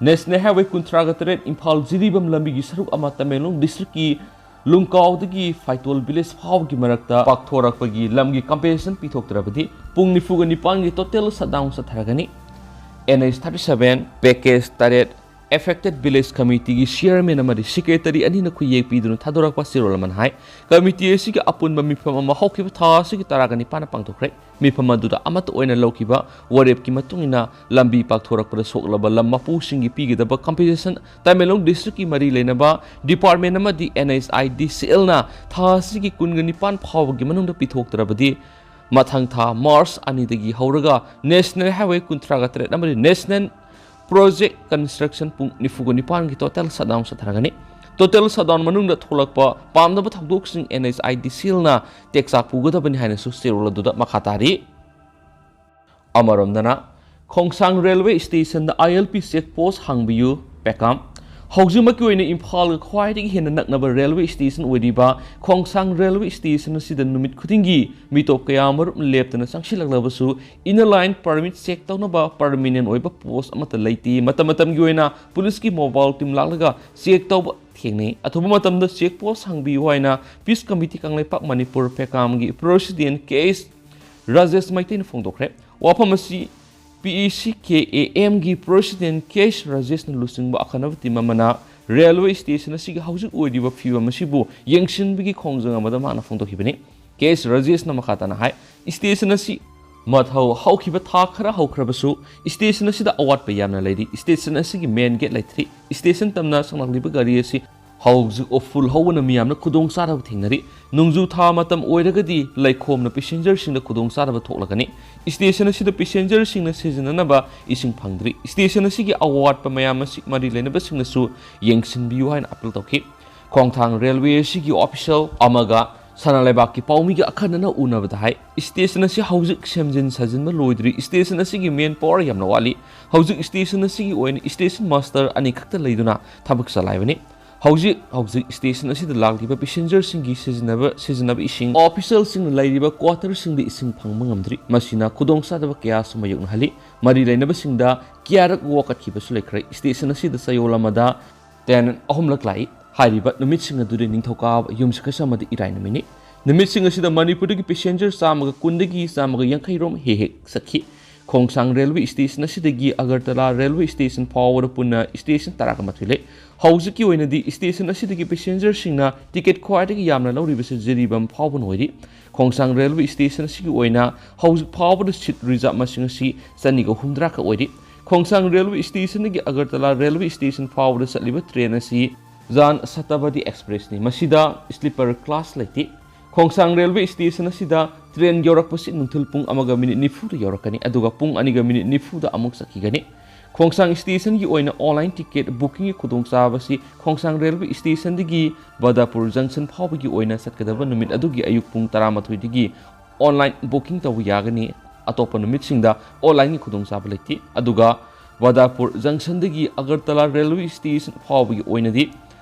National highway ꯀꯨꯟꯊ꯭ꯔꯥꯒ ꯇꯔꯦꯠ ꯏꯝꯐꯥꯜ ꯖꯤꯔꯤꯕꯥꯝ ꯂꯝꯕꯤꯒꯤ ꯁꯔꯨꯛ ꯑꯃ ꯇꯃꯦꯡꯂꯣꯡ ꯗꯤꯁꯇ꯭ꯔꯤꯛꯀꯤ ꯂꯨꯡꯀꯥꯎꯗꯒꯤ ꯐꯥꯏꯇꯣꯜ ꯚꯤꯂꯦꯖ ꯐꯥꯎꯕꯒꯤ ꯃꯔꯛꯇ ꯄꯥꯛꯊꯣꯔꯛꯄꯒꯤ ꯂꯝꯒꯤ ꯀꯝꯄꯦꯟꯁꯦꯁꯟ ꯄꯤꯊꯣꯛꯇ꯭ꯔꯕꯗꯤ ꯄꯨꯡ ꯅꯤꯐꯨꯒ ꯅꯤꯄꯥꯟꯒꯤ ꯇꯣꯇꯦꯜ ꯁꯠꯗꯥꯎꯟ ꯆꯠꯊꯔꯒꯅꯤ꯫ N H thirty seven, package ꯇꯔꯦꯠ, ꯑꯦꯐꯦꯛꯇꯦꯗ ꯚꯤꯂꯦꯖ ꯀꯃꯤꯇꯤꯒꯤ ꯆꯤꯌꯔꯃꯦꯟ ꯑꯃꯗꯤ ꯁꯦꯀ꯭ꯔꯦꯇꯔꯤ ꯑꯅꯤꯅ ꯈꯨꯌꯦꯛ ꯄꯤꯗꯨꯅ ꯊꯥꯗꯣꯔꯛꯄ ꯆꯦꯔꯣꯜ ꯑꯃꯅ ꯍꯥꯏ, ꯀꯃꯤꯇꯤ ꯑꯁꯤꯒꯤ ꯑꯄꯨꯟꯕ ꯃꯤꯐꯝ ꯑꯃ ꯍꯧꯈꯤꯕ ꯊꯥ ꯑꯁꯤꯒꯤ ꯇꯔꯥꯒ ꯅꯤꯄꯥꯟꯗ ꯄꯥꯡꯊꯣꯛꯈ꯭ꯔꯦ꯫ ꯃꯤꯐꯝ ꯑꯗꯨꯗ ꯑꯃꯠꯇ ꯑꯣꯏꯅ ꯂꯧꯈꯤꯕ ꯋꯥꯔꯦꯞꯀꯤ ꯃꯇꯨꯡ ꯏꯟꯅ ꯂꯝꯕꯤ ꯄꯥꯛꯊꯣꯔꯛꯄꯗ ꯁꯣꯛꯂꯕ ꯂꯝ ꯃꯄꯨꯁꯤꯡꯒꯤ ꯄꯤꯒꯗꯕ ꯀꯝꯄꯦꯟꯁꯦꯁꯟ ꯇꯃꯦꯡꯂꯣꯡ ꯗꯤꯁꯇ꯭ꯔꯤꯛꯀꯤ ꯃꯔꯤ ꯂꯩꯅꯕ ꯗꯤꯄꯥꯔꯠꯃꯦꯟ ꯑꯃꯗꯤ ꯑꯦꯟ ꯑꯩꯆ ꯑꯥꯏ ꯗꯤ ꯁꯤ ꯑꯦꯜꯅ ꯊꯥ ꯑꯁꯤꯒꯤ ꯀꯨꯟꯒ ꯅꯤꯄꯥꯟ ꯐꯥꯎꯕꯒꯤ ꯃꯅꯨꯡꯗ ꯄꯤꯊꯣꯛꯇ꯭ꯔꯕꯗꯤ ꯃꯊꯪ ꯊꯥ March ꯑꯅꯤꯗꯒꯤ ꯍꯧꯔꯒ National Highway ꯀꯨꯟꯊ꯭ꯔꯥꯒ ꯇꯔꯦꯠ ꯑꯃꯗꯤ National Project Construction ꯄꯨꯡ ꯅꯤꯐꯨꯒ ꯅꯤꯄꯥꯟꯒꯤ total shutdown ꯆꯠꯊꯔꯒꯅꯤ꯫ Total shutdown ꯃꯅꯨꯡꯗ ꯊꯣꯛꯂꯛꯄ ꯄꯥꯝꯗꯕ ꯊꯧꯗꯣꯛꯁꯤꯡ NHIDCLꯅ ꯇꯦꯛꯆꯥꯛ ꯄꯨꯒꯗꯕꯅꯤ ꯍꯥꯏꯅꯁꯨ ꯆꯦꯔꯣꯜ ꯑꯗꯨꯗ ꯃꯈꯥ ꯇꯥꯔꯤ꯫ ꯑꯃꯔꯣꯝꯗꯅ, ꯈꯣꯡꯁꯥꯡ railway stationꯗ ILP check post ꯍꯥꯡꯕꯤꯌꯨ, ꯄꯦꯀꯥꯝ꯫ ꯍꯧꯖꯤꯛꯃꯛꯀꯤ ꯑꯣꯏꯅ ꯏꯝꯐꯥꯜꯒ ꯈ꯭ꯋꯥꯏꯗꯒꯤ ꯍꯦꯟꯅ ꯅꯛꯅꯕ railway station ꯑꯣꯏꯔꯤꯕ ꯈꯣꯡꯁꯥꯡ railway station ꯑꯁꯤꯗ ꯅꯨꯃꯤꯠ ꯈꯨꯗꯤꯡꯒꯤ ꯃꯤꯇꯣꯞ ꯀꯌꯥ ꯑꯃꯔꯣꯝ ꯂꯦꯞꯇꯅ ꯆꯪꯁꯤꯜꯂꯛꯂꯕꯁꯨ, inner line permit check ꯇꯧꯅꯕ permanent ꯑꯣꯏꯕ post ꯑꯃꯠꯇ ꯂꯩꯇꯦ꯫ ꯃꯇꯝ ꯃꯇꯝꯒꯤ ꯑꯣꯏꯅ ꯄꯨꯂꯤꯁꯀꯤ mobile team ꯂꯥꯛꯂꯒ check ꯇꯧꯕ ꯊꯦꯡꯅꯩ꯫ ꯑꯊꯨꯕ ꯃꯇꯝꯗ check post ꯍꯥꯡꯕꯤꯌꯨ ꯍꯥꯏꯅ Peace Committee Kangleipak Manipur ꯄꯦꯀꯥꯝꯒꯤ president ꯀꯦ ꯑꯦꯁ ꯔꯥꯖꯦꯁ ꯃꯩꯇꯩꯅ ꯐꯣꯡꯗꯣꯛꯈ꯭ꯔꯦ꯫ ꯋꯥꯐꯝ ꯑꯁꯤ PECKAMꯒꯤ president ꯀꯦ ꯑꯦꯁ ꯔꯥꯖꯦꯁꯅ ꯂꯨꯆꯤꯡꯕ ꯑꯈꯟꯅꯕ team ꯑꯃꯅ railway station ꯑꯁꯤꯒꯤ ꯍꯧꯖꯤꯛ ꯑꯣꯏꯔꯤꯕ ꯐꯤꯕꯝ ꯑꯁꯤꯕꯨ ꯌꯦꯡꯁꯤꯟꯕꯒꯤ ꯈꯣꯡꯖꯪ ꯑꯃꯗ ꯃꯥꯅ ꯐꯣꯡꯗꯣꯛꯈꯤꯕꯅꯤ꯫ ꯀꯦ ꯑꯦꯁ ꯔꯥꯖꯦꯁꯅ ꯃꯈꯥ ꯇꯥꯅ ꯍꯥꯏ, station ꯑꯁꯤ ꯃꯊꯧ ꯍꯧꯈꯤꯕ ꯊꯥ ꯈꯔ ꯍꯧꯈ꯭ꯔꯕꯁꯨ, station ꯑꯁꯤꯗ ꯑꯋꯥꯠꯄ ꯌꯥꯝꯅ ꯂꯩꯔꯤ꯫ Station ꯑꯁꯤꯒꯤ main gate ꯂꯩꯇ꯭ꯔꯤ꯫ Station ꯇꯝꯅ ꯆꯪꯂꯛꯂꯤꯕ ꯒꯥꯔꯤ ꯑꯁꯤ ꯍꯧꯖꯤꯛ ꯎꯐꯨꯜ ꯍꯧꯕꯅ ꯃꯤꯌꯥꯝꯅ ꯈꯨꯗꯣꯡꯆꯥꯗꯕ ꯊꯦꯡꯅꯔꯤ꯫ ꯅꯣꯡꯖꯨ ꯊꯥ ꯃꯇꯝ ꯑꯣꯏꯔꯒꯗꯤ ꯂꯩꯈꯣꯝꯅ passengerꯁꯤꯡꯗ ꯈꯨꯗꯣꯡꯆꯥꯗꯕ ꯊꯣꯛꯂꯒꯅꯤ꯫ Stationꯁꯤꯗ passengerꯁꯤꯡꯅ ꯁꯤꯖꯤꯟꯅꯅꯕ ꯏꯁꯤꯡ ꯐꯪꯗ꯭ꯔꯤ꯫ Station ꯑꯁꯤꯒꯤ ꯑꯋꯥꯠꯄ ꯃꯌꯥꯝ ꯑꯁꯤ ꯃꯔꯤ ꯂꯩꯅꯕꯁꯤꯡꯅꯁꯨ ꯌꯦꯡꯁꯤꯟꯕꯤꯌꯨ ꯍꯥꯏꯅ appeal ꯇꯧꯈꯤ꯫ ꯈꯣꯡꯊꯥꯡ railway ꯑꯁꯤꯒꯤ official ꯑꯃꯒ ꯁꯅꯥ ꯂꯩꯕꯥꯛꯀꯤ ꯄꯥꯎꯃꯤꯒꯤ ꯑꯈꯟꯅꯅ ꯎꯅꯕꯗ ꯍꯥꯏ, station ꯑꯁꯤ ꯍꯧꯖꯤꯛ ꯁꯦꯝꯖꯤꯟ ꯁꯥꯖꯤꯟꯕ ꯂꯣꯏꯗ꯭ꯔꯤ꯫ Station ꯑꯁꯤꯒꯤ main power ꯌꯥꯝꯅ ꯋꯥꯠꯂꯤ꯫ ꯍꯧꯖꯤꯛ station ꯑꯁꯤꯒꯤ ꯑꯣꯏꯅ station master ꯑꯅꯤꯈꯛꯇ ꯂꯩꯗꯨꯅ ꯊꯕꯛ ꯆꯂꯥꯏꯕꯅꯤ꯫ ꯍꯧꯖꯤꯛ ꯍꯧꯖꯤꯛ station ꯑꯁꯤꯗ ꯂꯥꯛꯂꯤꯕ passengerꯁꯤꯡꯒꯤ ꯁꯤꯖꯤꯟꯅꯕ ꯁꯤꯖꯤꯟꯅꯕ ꯏꯁꯤꯡ, officialꯁꯤꯡꯅ ꯂꯩꯔꯤꯕ quarterꯁꯤꯡꯗ ꯏꯁꯤꯡ ꯐꯪꯕ ꯉꯝꯗ꯭ꯔꯤ꯫ ꯃꯁꯤꯅ ꯈꯨꯗꯣꯡꯆꯥꯗꯕ ꯀꯌꯥꯁꯨ ꯃꯥꯌꯣꯛꯅꯍꯜꯂꯤ꯫ ꯃꯔꯤ ꯂꯩꯅꯕꯁꯤꯡꯗ ꯀꯌꯥꯔꯛ ꯋꯥꯀꯠꯈꯤꯕꯁꯨ ꯂꯩꯈ꯭ꯔꯦ꯫ Station ꯑꯁꯤꯗ ꯆꯌꯣꯜ ꯑꯃꯗ train ꯑꯍꯨꯝꯂꯛ ꯂꯥꯛꯏ꯫ ꯍꯥꯏꯔꯤꯕ ꯅꯨꯃꯤꯠꯁꯤꯡ ꯑꯗꯨꯗꯤ ꯅꯤꯡꯊꯧꯀꯥꯕ, ꯌꯨꯝꯁꯀꯩꯁ ꯑꯃꯗꯤ ꯏꯔꯥꯏ ꯅꯨꯃꯤꯠꯅꯤ꯫ ꯅꯨꯃꯤꯠꯁꯤꯡ ꯑꯁꯤꯗ ꯃꯅꯤꯄꯨꯔꯗꯒꯤ passenger ꯆꯥꯝꯃꯒ ꯀꯨꯟꯗꯒꯤ ꯆꯥꯝꯃꯒ ꯌꯥꯡꯈꯩ ꯔꯣꯝ ꯍꯦꯛ ꯍꯦꯛ ꯆꯠꯈꯤ꯫ ꯈꯣꯡꯁꯥꯡ railway station ꯑꯁꯤꯗꯒꯤ ꯑꯒꯔꯇꯂꯥ railway station ꯐꯥꯎꯕꯗ ꯄꯨꯟꯅ station ꯇꯔꯥꯒ ꯃꯥꯊꯣꯏ ꯂꯩ꯫ ꯍꯧꯖꯤꯛꯀꯤ ꯑꯣꯏꯅꯗꯤ station ꯑꯁꯤꯗꯒꯤ passengerꯁꯤꯡꯅ ticket ꯈ꯭ꯋꯥꯏꯗꯒꯤ ꯌꯥꯝꯅ ꯂꯧꯔꯤꯕꯁꯤ ꯖꯤꯔꯤꯕꯥꯝ ꯐꯥꯎꯕꯅ ꯑꯣꯏꯔꯤ꯫ ꯈꯣꯡꯁꯥꯡ railway station ꯑꯁꯤꯒꯤ ꯑꯣꯏꯅ ꯍꯧꯖꯤꯛ ꯐꯥꯎꯕꯗ seat reserve ꯃꯁꯤꯡ ꯑꯁꯤ ꯆꯅꯤꯒ ꯍꯨꯝꯗ꯭ꯔꯥ ꯈꯛ ꯑꯣꯏꯔꯤ꯫ ꯈꯣꯡꯁꯥꯡ railway stationꯗꯒꯤ ꯑꯒꯔꯇꯂꯥ railway station ꯐꯥꯎꯕꯗ ꯆꯠꯂꯤꯕ train ꯑꯁꯤ Jan Shatabdi Expressꯅꯤ꯫ ꯃꯁꯤꯗ sleeper class ꯂꯩꯇꯦ꯫ ꯈꯣꯡꯁꯥꯡ ꯔꯦꯜꯋꯦ ꯁ꯭ꯇꯦꯁꯟ ꯑꯁꯤꯗ ꯇ꯭ꯔꯦꯟ ꯌꯧꯔꯛꯄꯁꯤ ꯅꯨꯡꯊꯤꯜ ꯄꯨꯡ ꯑꯃꯒ ꯃꯤꯅꯤꯠ ꯅꯤꯐꯨꯗ ꯌꯧꯔꯛꯀꯅꯤ, ꯑꯗꯨꯒ ꯄꯨꯡ ꯑꯅꯤꯒ ꯃꯤꯅꯤꯠ ꯅꯤꯐꯨꯗ ꯑꯃꯨꯛ ꯆꯠꯈꯤꯒꯅꯤ꯫ ꯈꯣꯡꯁꯥꯡ ꯁ꯭ꯇꯦꯁꯟꯒꯤ ꯑꯣꯏꯅ ꯑꯣꯟꯂꯥꯏꯟ ꯇꯤꯀꯦꯠ ꯕꯨꯀꯤꯡꯒꯤ ꯈꯨꯗꯣꯡꯆꯥꯕꯁꯤ ꯈꯣꯡꯁꯥꯡ ꯔꯦꯜꯋꯦ ꯁ꯭ꯇꯦꯁꯟꯗꯒꯤ ꯕꯗꯥꯄꯨꯔ ꯖꯪꯁꯟ ꯐꯥꯎꯕꯒꯤ ꯑꯣꯏꯅ ꯆꯠꯀꯗꯕ ꯅꯨꯃꯤꯠ ꯑꯗꯨꯒꯤ ꯑꯌꯨꯛ ꯄꯨꯡ ꯇꯔꯥꯃꯥꯊꯣꯏꯗꯒꯤ ꯑꯣꯟꯂꯥꯏꯟ ꯕꯨꯀꯤꯡ ꯇꯧꯕ ꯌꯥꯒꯅꯤ꯫ ꯑꯇꯣꯞꯄ ꯅꯨꯃꯤꯠꯁꯤꯡꯗ ꯑꯣꯟꯂꯥꯏꯟꯒꯤ ꯈꯨꯗꯣꯡꯆꯥꯕ ꯂꯩꯇꯦ꯫ ꯑꯗꯨꯒ ꯕꯗꯥꯄꯨꯔ ꯖꯪꯁꯟꯗꯒꯤ ꯑꯒꯔꯇꯂꯥ ꯔꯦꯜꯋꯦ ꯁ꯭ꯇꯦꯁꯟ ꯐꯥꯎꯕꯒꯤ ꯑꯣꯏꯅꯗꯤ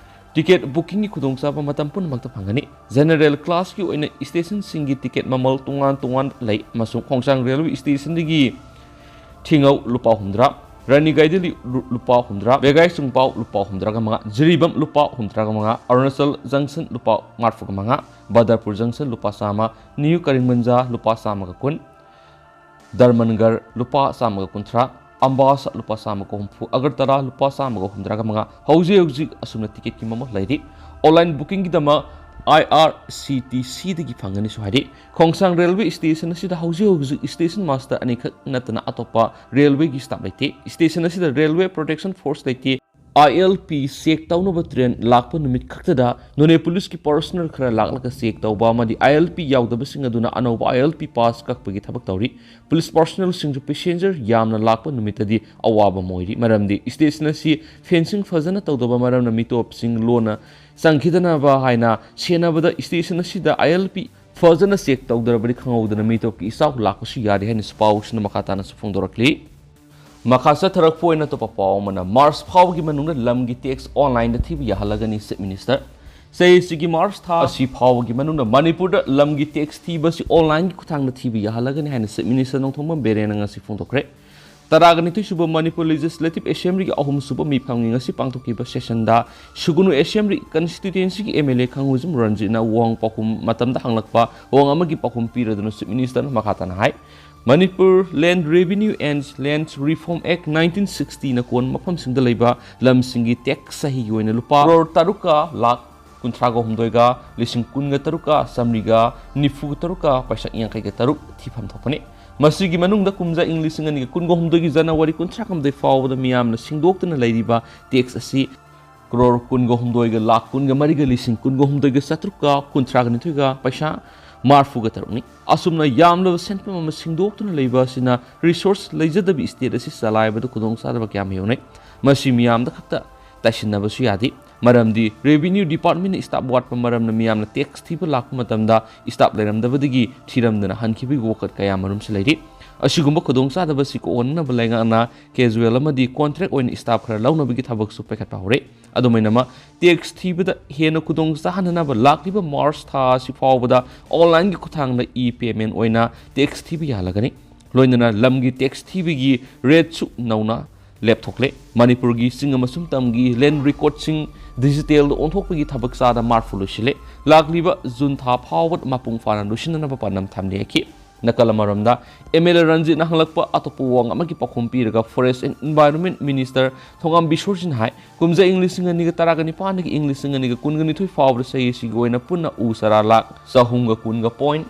ꯇꯤꯀꯦꯠ ꯕꯨꯀꯤꯡꯒꯤ ꯈꯨꯗꯣꯡꯆꯥꯕ ꯃꯇꯝ ꯄꯨꯝꯅꯃꯛꯇ ꯐꯪꯒꯅꯤ꯫ ꯖꯦꯅꯔꯦꯜ ꯀ꯭ꯂꯥꯁꯀꯤ ꯑꯣꯏꯅ ꯁ꯭ꯇꯦꯁꯟꯁꯤꯡꯒꯤ ꯇꯤꯀꯦꯠ ꯃꯃꯜ ꯇꯣꯉꯥꯟ ꯇꯣꯉꯥꯟ ꯂꯩ, ꯑꯃꯁꯨꯡ ꯈꯣꯡꯁꯥꯡ ꯔꯦꯜꯋꯦ ꯁ꯭ꯇꯦꯁꯟꯗꯒꯤ ꯊꯤꯡꯉꯧ ꯂꯨꯄꯥ ꯍꯨꯝꯗ꯭ꯔꯥ, ꯔꯥꯅꯤ ꯒꯥꯏꯗꯤꯂꯤ ꯂꯨ-, ꯂꯨꯄꯥ ꯍꯨꯝꯗ꯭ꯔꯥ, ꯕꯦꯒꯥꯏ ꯆꯨꯡꯄꯥꯎ ꯂꯨꯄꯥ ꯍꯨꯝꯗ꯭ꯔꯥꯒ ꯃꯉꯥ, ꯖꯤꯔꯤꯕꯥꯝ ꯂꯨꯄꯥ ꯍꯨꯝꯗ꯭ꯔꯥꯒ ꯃꯉꯥ, ꯑꯔꯨꯅꯥꯆꯜ ꯖꯪꯁꯟ ꯂꯨꯄꯥ ꯃꯔꯤꯐꯨꯒ ꯃꯉꯥ, ꯕꯗꯔꯄꯨꯔ ꯖꯪꯁꯟ ꯂꯨꯄꯥ ꯆꯥꯝꯃ, ꯅ꯭ꯌꯨ ꯀꯔꯤꯝꯒꯟꯖ ꯂꯨꯄꯥ ꯆꯥꯝꯃꯒ ꯀꯨꯟ, ꯗꯔꯃꯟꯒꯔ ꯂꯨꯄꯥ ꯆꯥꯝꯃꯒ ꯀꯨꯟꯊ꯭ꯔꯥ, ꯑꯝꯕꯥꯁꯥ ꯂꯨꯄꯥ ꯆꯥꯝꯃꯒ ꯍꯨꯝꯐꯨ, ꯑꯒꯔꯇꯂꯥ ꯂꯨꯄꯥ ꯆꯥꯝꯃꯒ ꯍꯨꯝꯗ꯭ꯔꯥꯒ ꯃꯉꯥ꯫ ꯍꯧꯖꯤꯛ ꯍꯧꯖꯤꯛ ꯑꯁꯨꯝꯅ ꯇꯤꯀꯦꯠꯀꯤ ꯃꯃꯜ ꯂꯩꯔꯤ꯫ ꯑꯣꯟꯂꯥꯏꯟ ꯕꯨꯀꯤꯡꯒꯤꯗꯃꯛ ꯑꯥꯏ ꯑꯥꯔ ꯁꯤ ꯇꯤ ꯁꯤꯗꯒꯤ ꯐꯪꯒꯅꯤꯁꯨ ꯍꯥꯏꯔꯤ꯫ ꯈꯣꯡꯁꯥꯡ ꯔꯦꯜꯋꯦ ꯁ꯭ꯇꯦꯁꯟ ꯑꯁꯤꯗ ꯍꯧꯖꯤꯛ ꯍꯧꯖꯤꯛ ꯁ꯭ꯇꯦꯁꯟ ꯃꯥꯁꯇꯔ ꯑꯅꯤꯈꯛ ꯅꯠꯇꯅ ꯑꯇꯣꯞꯄ ꯔꯦꯜꯋꯦꯒꯤ ꯁ꯭ꯇꯥꯐ ꯂꯩꯇꯦ꯫ ꯁ꯭ꯇꯦꯁꯟ ꯑꯁꯤꯗ ꯔꯦꯜꯋꯦ ꯄ꯭ꯔꯣꯇꯦꯛꯁꯟ ꯐꯣꯔꯁ ꯂꯩꯇꯦ꯫ ꯑꯥꯏ ꯑꯦꯜ ꯄꯤ ꯆꯦꯛ ꯇꯧꯅꯕ ꯇ꯭ꯔꯦꯟ ꯂꯥꯛꯄ ꯅꯨꯃꯤꯠ ꯈꯛꯇꯗ ꯅꯣꯅꯦ ꯄꯨꯂꯤꯁꯀꯤ ꯄꯔꯁꯣꯅꯦꯜ ꯈꯔ ꯂꯥꯛꯂꯒ ꯆꯦꯛ ꯇꯧꯕ ꯑꯃꯗꯤ ꯑꯥꯏ ꯑꯦꯜ ꯄꯤ ꯌꯥꯎꯗꯕꯁꯤꯡ ꯑꯗꯨꯅ ꯑꯅꯧꯕ ꯑꯥꯏ ꯑꯦꯜ ꯄꯤ ꯄꯥꯁ ꯀꯛꯄꯒꯤ ꯊꯕꯛ ꯇꯧꯔꯤ꯫ ꯄꯨꯂꯤꯁ ꯄꯔꯁꯣꯅꯦꯜꯁꯤꯡꯁꯨ ꯄꯦꯁꯦꯟꯖꯔ ꯌꯥꯝꯅ ꯂꯥꯛꯄ ꯅꯨꯃꯤꯠꯇꯗꯤ ꯑꯋꯥꯕ ꯑꯃ ꯑꯣꯏꯔꯤ, ꯃꯔꯝꯗꯤ ꯁ꯭ꯇꯦꯁꯟ ꯑꯁꯤ ꯐꯦꯟꯁꯤꯡ ꯐꯖꯅ ꯇꯧꯗꯕ ꯃꯔꯝꯅ ꯃꯤꯇꯣꯞꯁꯤꯡ ꯂꯣꯟꯅ ꯆꯪꯈꯤꯗꯅꯕ ꯍꯥꯏꯅ ꯁꯦꯟꯅꯕꯗ ꯁ꯭ꯇꯦꯁꯟ ꯑꯁꯤꯗ ꯑꯥꯏ ꯑꯦꯜ ꯄꯤ ꯐꯖꯅ ꯆꯦꯛ ꯇꯧꯗ꯭ꯔꯕꯗꯤ ꯈꯪꯍꯧꯗꯅ ꯃꯤꯇꯣꯞꯀꯤ ꯏꯆꯥꯎ ꯂꯥꯛꯄꯁꯨ ꯌꯥꯔꯤ ꯍꯥꯏꯅꯁꯨ ꯄꯥꯎꯁꯤꯅ ꯃꯈꯥ ꯇꯥꯅꯁꯨ ꯐꯣꯡꯗꯣꯔꯛꯂꯤ꯫ ꯃꯈꯥ ꯆꯠꯊꯔꯛꯄ ꯑꯣꯏꯅ ꯑꯇꯣꯞꯄ ꯄꯥꯎ ꯑꯃꯅ, ꯃꯥꯔꯆ ꯐꯥꯎꯕꯒꯤ ꯃꯅꯨꯡꯗ ꯂꯝꯒꯤ ꯇꯦꯛꯁ ꯑꯣꯟꯂꯥꯏꯟꯗ ꯊꯤꯕ ꯌꯥꯍꯜꯂꯒꯅꯤ ꯆꯤꯐ ꯃꯤꯅꯤꯁꯇꯔ꯫ ꯆꯍꯤꯁꯤꯒꯤ ꯃꯥꯔꯆ ꯊꯥ ꯑꯁꯤ ꯐꯥꯎꯕꯒꯤ ꯃꯅꯨꯡꯗ ꯃꯅꯤꯄꯨꯔꯗ ꯂꯝꯒꯤ ꯇꯦꯛꯁ ꯊꯤꯕ ꯑꯁꯤ ꯑꯣꯟꯂꯥꯏꯟꯒꯤ ꯈꯨꯠꯊꯥꯡꯗ ꯊꯤꯕ ꯌꯥꯍꯜꯂꯒꯅꯤ ꯍꯥꯏꯅ ꯆꯤꯐ ꯃꯤꯅꯤꯁꯇꯔ ꯅꯣꯡꯊꯣꯝꯕꯝ ꯕꯤꯔꯦꯟꯅ ꯉꯁꯤ ꯐꯣꯡꯗꯣꯛꯈ꯭ꯔꯦ꯫ ꯇꯔꯥꯒ ꯅꯤꯊꯣꯏ ꯁꯨꯕ ꯃꯅꯤꯄꯨꯔ ꯂꯦꯖꯤꯁꯂꯦꯇꯤꯚ ꯑꯦꯁꯦꯝꯕ꯭ꯂꯤꯒꯤ ꯑꯍꯨꯝ ꯁꯨꯕ ꯃꯤꯐꯝꯒꯤ ꯉꯁꯤ ꯄꯥꯡꯊꯣꯛꯈꯤꯕ ꯁꯦꯁꯟꯗ ꯁꯨꯒꯨꯅꯨ ꯑꯦꯁꯦꯝꯕ꯭ꯂꯤ ꯀꯟꯁꯇꯤꯇ꯭ꯌꯨꯌꯦꯟꯁꯤꯒꯤ ꯑꯦꯝ ꯑꯦꯜ ꯑꯦ ꯈꯥꯡꯉꯨꯖꯝ ꯔꯟꯖꯤꯠꯅ ꯋꯥꯍꯪ ꯄꯥꯎꯈꯨꯝ ꯃꯇꯝꯗ ꯍꯪꯂꯛꯄ ꯋꯥꯍꯪ ꯑꯃꯒꯤ ꯄꯥꯎꯈꯨꯝ ꯄꯤꯔꯗꯨꯅ ꯆꯤꯐ ꯃꯤꯅꯤꯁꯇꯔꯅ ꯃꯈꯥ ꯇꯥꯅ ꯍꯥꯏ, ꯃꯅꯤꯄꯨꯔ ꯂꯦꯟ ꯔꯦꯚꯤꯅ꯭ꯌꯨ ꯑꯦꯟ ꯂꯦꯟ ꯔꯤꯐꯣꯔꯝ ꯑꯦꯛ ꯅꯥꯏꯟꯇꯤꯟ ꯁꯤꯛꯁꯇꯤꯅ ꯀꯣꯟꯕ ꯃꯐꯝꯁꯤꯡꯗ ꯂꯩꯕ ꯂꯝꯁꯤꯡꯒꯤ ꯇꯦꯛꯁ ꯆꯍꯤꯒꯤ ꯑꯣꯏꯅ ꯂꯨꯄꯥ ꯀ꯭ꯔꯣꯔ ꯇꯔꯨꯛꯀ ꯂꯥꯈ ꯀꯨꯟꯊ꯭ꯔꯥꯒ ꯍꯨꯝꯗꯣꯏꯒ ꯂꯤꯁꯤꯡ ꯀꯨꯟꯒ ꯇꯔꯨꯛꯀ ꯆꯥꯃꯔꯤꯒ ꯅꯤꯐꯨ ꯇꯔꯨꯛꯀ ꯄꯩꯁꯥ ꯌꯥꯡꯈꯩꯒ ꯇꯔꯨꯛ ꯊꯤꯐꯝ ꯊꯣꯛꯄꯅꯤ꯫ ꯃꯁꯤꯒꯤ ꯃꯅꯨꯡꯗ ꯀꯨꯝꯖꯥ ꯏꯪ ꯂꯤꯁꯤꯡ ꯑꯅꯤꯒ ꯀꯨꯟꯒ ꯍꯨꯝꯗꯣꯏꯒꯤ ꯖꯅꯋꯥꯔꯤ ꯀꯨꯟꯊ꯭ꯔꯥ ꯍꯨꯝꯗꯣꯏ ꯐꯥꯎꯕꯗ ꯃꯤꯌꯥꯝꯅ ꯁꯤꯡꯗꯣꯛꯇꯨꯅ ꯂꯩꯔꯤꯕ ꯇꯦꯛꯁ ꯑꯁꯤ ꯀ꯭ꯔꯣꯔ ꯀꯨꯟꯒ ꯍꯨꯝꯗꯣꯏꯒ ꯂꯥꯈ ꯀꯨꯟꯒ ꯃꯔꯤꯒ ꯂꯤꯁꯤꯡ ꯀꯨꯟꯒ ꯍꯨꯝꯗꯣꯏꯒ ꯆꯥꯇ꯭ꯔꯨꯛꯀ ꯀꯨꯟꯊ꯭ꯔꯥꯒ ꯅꯤꯊꯣꯏꯒ ꯄꯩꯁꯥ ꯃꯔꯐꯨꯒ ꯇꯔꯨꯛꯅꯤ꯫ ꯑꯁꯨꯝꯅ ꯌꯥꯝꯂꯕ ꯁꯦꯟꯐꯝ ꯑꯃ ꯁꯤꯡꯗꯣꯛꯇꯨꯅ ꯂꯩꯕ ꯑꯁꯤꯅ ꯔꯤꯁꯣꯔꯁ ꯂꯩꯖꯗꯕ ꯏꯁꯇꯦꯠ ꯑꯁꯤ ꯆꯂꯥꯏꯕꯗ ꯈꯨꯗꯣꯡꯆꯥꯗꯕ ꯀꯌꯥ ꯑꯃ ꯌꯥꯎꯅꯩ꯫ ꯃꯁꯤ ꯃꯤꯌꯥꯝꯗ ꯈꯛꯇ ꯇꯥꯏꯁꯤꯟꯅꯕꯁꯨ ꯌꯥꯗꯦ꯫ ꯃꯔꯝꯗꯤ ꯔꯦꯚꯤꯅ꯭ꯌꯨ ꯗꯤꯄꯥꯔꯠꯃꯦꯟꯅ ꯁ꯭ꯇꯥꯐ ꯋꯥꯠꯄ ꯃꯔꯝꯅ ꯃꯤꯌꯥꯝꯅ ꯇꯦꯛꯁ ꯊꯤꯕ ꯂꯥꯛꯄ ꯃꯇꯝꯗ ꯁ꯭ꯇꯥꯐ ꯂꯩꯔꯝꯗꯕꯗꯒꯤ ꯊꯤꯔꯝꯗꯅ ꯍꯟꯈꯤꯕꯒꯤ ꯋꯥꯀꯠ ꯀꯌꯥ ꯃꯔꯨꯝꯁꯨ ꯂꯩꯔꯤ꯫ ꯑꯁꯤꯒꯨꯝꯕ ꯈꯨꯗꯣꯡꯆꯥꯗꯕꯁꯤ ꯀꯣꯛꯍꯟꯅꯕ ꯂꯩꯉꯥꯛꯅ ꯀꯦꯖꯨꯋꯦꯜ ꯑꯃꯗꯤ ꯀꯣꯟꯇ꯭ꯔꯦꯛ ꯑꯣꯏꯅ ꯁ꯭ꯇꯥꯐ ꯈꯔ ꯂꯧꯅꯕꯒꯤ ꯊꯕꯛꯁꯨ ꯄꯥꯏꯈꯠꯄ ꯍꯧꯔꯦ꯫ ꯑꯗꯨꯃꯥꯏꯅꯃꯛ ꯇꯦꯛꯁ ꯊꯤꯕꯗ ꯍꯦꯟꯅ ꯈꯨꯗꯣꯡ ꯆꯥꯍꯟꯅꯅꯕ ꯂꯥꯛꯂꯤꯕ ꯃꯥꯔꯆ ꯊꯥ ꯑꯁꯤ ꯐꯥꯎꯕꯗ ꯑꯣꯟꯂꯥꯏꯟꯒꯤ ꯈꯨꯠꯊꯥꯡꯗ ꯏ ꯄꯦꯃꯦꯟ ꯑꯣꯏꯅ ꯇꯦꯛꯁ ꯊꯤꯕ ꯌꯥꯍꯜꯂꯒꯅꯤ꯫ ꯂꯣꯏꯅꯅ ꯂꯝꯒꯤ ꯇꯦꯛꯁ ꯊꯤꯕꯒꯤ ꯔꯦꯠꯁꯨ ꯅꯧꯅ ꯂꯦꯞꯊꯣꯛꯂꯦ꯫ ꯃꯅꯤꯄꯨꯔꯒꯤ ꯆꯤꯡ ꯑꯃꯁꯨꯡ ꯇꯝꯒꯤ ꯂꯦꯟ ꯔꯦꯀꯣꯔꯗꯁꯤꯡ ꯗꯤꯖꯤꯇꯦꯜꯗ ꯑꯣꯟꯊꯣꯛꯄꯒꯤ ꯊꯕꯛ ꯆꯥꯗ ꯃꯥꯔꯐꯨ ꯂꯣꯏꯁꯤꯜꯂꯦ꯫ ꯂꯥꯛꯂꯤꯕ ꯖꯨꯟ ꯊꯥ ꯐꯥꯎꯕꯗ ꯃꯄꯨꯡ ꯐꯥꯅ ꯂꯣꯏꯁꯤꯟꯅꯅꯕ ꯄꯥꯟꯗꯝ ꯊꯝꯂꯤ ꯍꯥꯏꯈꯤ꯫ ꯅꯥꯀꯜ ꯑꯃꯔꯣꯝꯗ, ꯑꯦꯝ ꯑꯦꯜ ꯑꯦ ꯔꯟꯖꯤꯠꯅ ꯍꯪꯂꯛꯄ ꯑꯇꯣꯞꯄ ꯋꯥꯍꯪ ꯑꯃꯒꯤ ꯄꯥꯎꯈꯨꯝ ꯄꯤꯔꯒ ꯐꯣꯔꯦꯁ ꯑꯦꯟ ꯏꯟꯚꯥꯏꯔꯣꯟꯃꯦꯟꯠ ꯃꯤꯅꯤꯁꯇꯔ ꯊꯣꯉꯥꯝ ꯕꯤꯁꯣꯔꯖꯤꯠꯅ ꯍꯥꯏ, ꯀꯨꯝꯖꯥ ꯏꯪ ꯂꯤꯁꯤꯡ ꯑꯅꯤꯒ ꯇꯔꯥꯒ ꯅꯤꯄꯥꯟꯗꯒꯤ ꯏꯪ ꯂꯤꯁꯤꯡ ꯑꯅꯤꯒ ꯀꯨꯟꯒ ꯅꯤꯊꯣꯏ ꯐꯥꯎꯕꯗ ꯆꯍꯤ ꯑꯁꯤꯒꯤ ꯑꯣꯏꯅ ꯄꯨꯟꯅ ꯎ ꯆꯥꯔꯥ ꯂꯥꯈ ꯆꯍꯨꯝꯒ ꯀꯨꯟꯒ ꯄꯣꯏꯟꯠ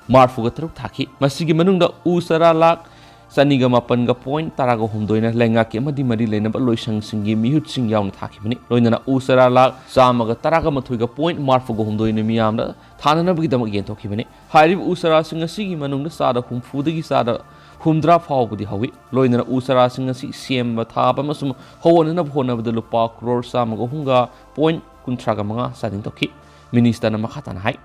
ꯃꯔꯐꯨꯒ ꯇꯔꯨꯛ ꯊꯥꯈꯤ꯫ ꯃꯁꯤꯒꯤ ꯃꯅꯨꯡꯗ ꯎ ꯆꯥꯔꯥ ꯂꯥꯈ ꯆꯅꯤꯒ ꯃꯥꯄꯟꯒ ꯄꯣꯏꯟꯠ ꯇꯔꯥꯒ ꯍꯨꯝꯗꯣꯏꯅ ꯂꯩꯉꯥꯛꯀꯤ ꯑꯃꯗꯤ ꯃꯔꯤ ꯂꯩꯅꯕ ꯂꯣꯏꯁꯪꯁꯤꯡꯒꯤ ꯃꯤꯍꯨꯠꯁꯤꯡ ꯌꯥꯎꯅ ꯊꯥꯈꯤꯕꯅꯤ꯫ ꯂꯣꯏꯅꯅ ꯎ ꯆꯥꯔꯥ ꯂꯥꯈ ꯆꯥꯝꯃꯒ ꯇꯔꯥꯒ ꯃꯥꯊꯣꯏꯒ ꯄꯣꯏꯟꯠ ꯃꯔꯐꯨꯒ ꯍꯨꯝꯗꯣꯏꯅ ꯃꯤꯌꯥꯝꯗ ꯊꯥꯅꯅꯕꯒꯤꯗꯃꯛ ꯌꯦꯟꯊꯣꯛꯈꯤꯕꯅꯤ꯫ ꯍꯥꯏꯔꯤꯕ ꯎ ꯆꯥꯔꯥꯁꯤꯡ ꯑꯁꯤꯒꯤ ꯃꯅꯨꯡꯗ ꯆꯥꯗ ꯍꯨꯝꯐꯨꯗꯒꯤ ꯆꯥꯗ ꯍꯨꯝꯗ꯭ꯔꯥ ꯐꯥꯎꯕꯗꯤ ꯍꯧꯏ꯫ ꯂꯣꯏꯅꯅ ꯎ ꯆꯥꯔꯥꯁꯤꯡ ꯑꯁꯤ ꯁꯦꯝꯕ, ꯊꯥꯕ ꯑꯃꯁꯨꯡ ꯍꯧꯍꯟꯅꯅꯕ ꯍꯣꯠꯅꯕꯗ ꯂꯨꯄꯥ ꯀ꯭ꯔꯣꯔ ꯆꯥꯝꯃꯒ ꯑꯍꯨꯝꯒ ꯄꯣꯏꯟꯠ ꯀꯨꯟꯊ꯭ꯔꯥꯒ ꯃꯉꯥ ꯆꯥꯗꯤꯡ ꯇꯧꯈꯤ꯫ ꯃꯤꯅꯤꯁꯇꯔꯅ ꯃꯈꯥ ꯇꯥꯅ ꯍꯥꯏ,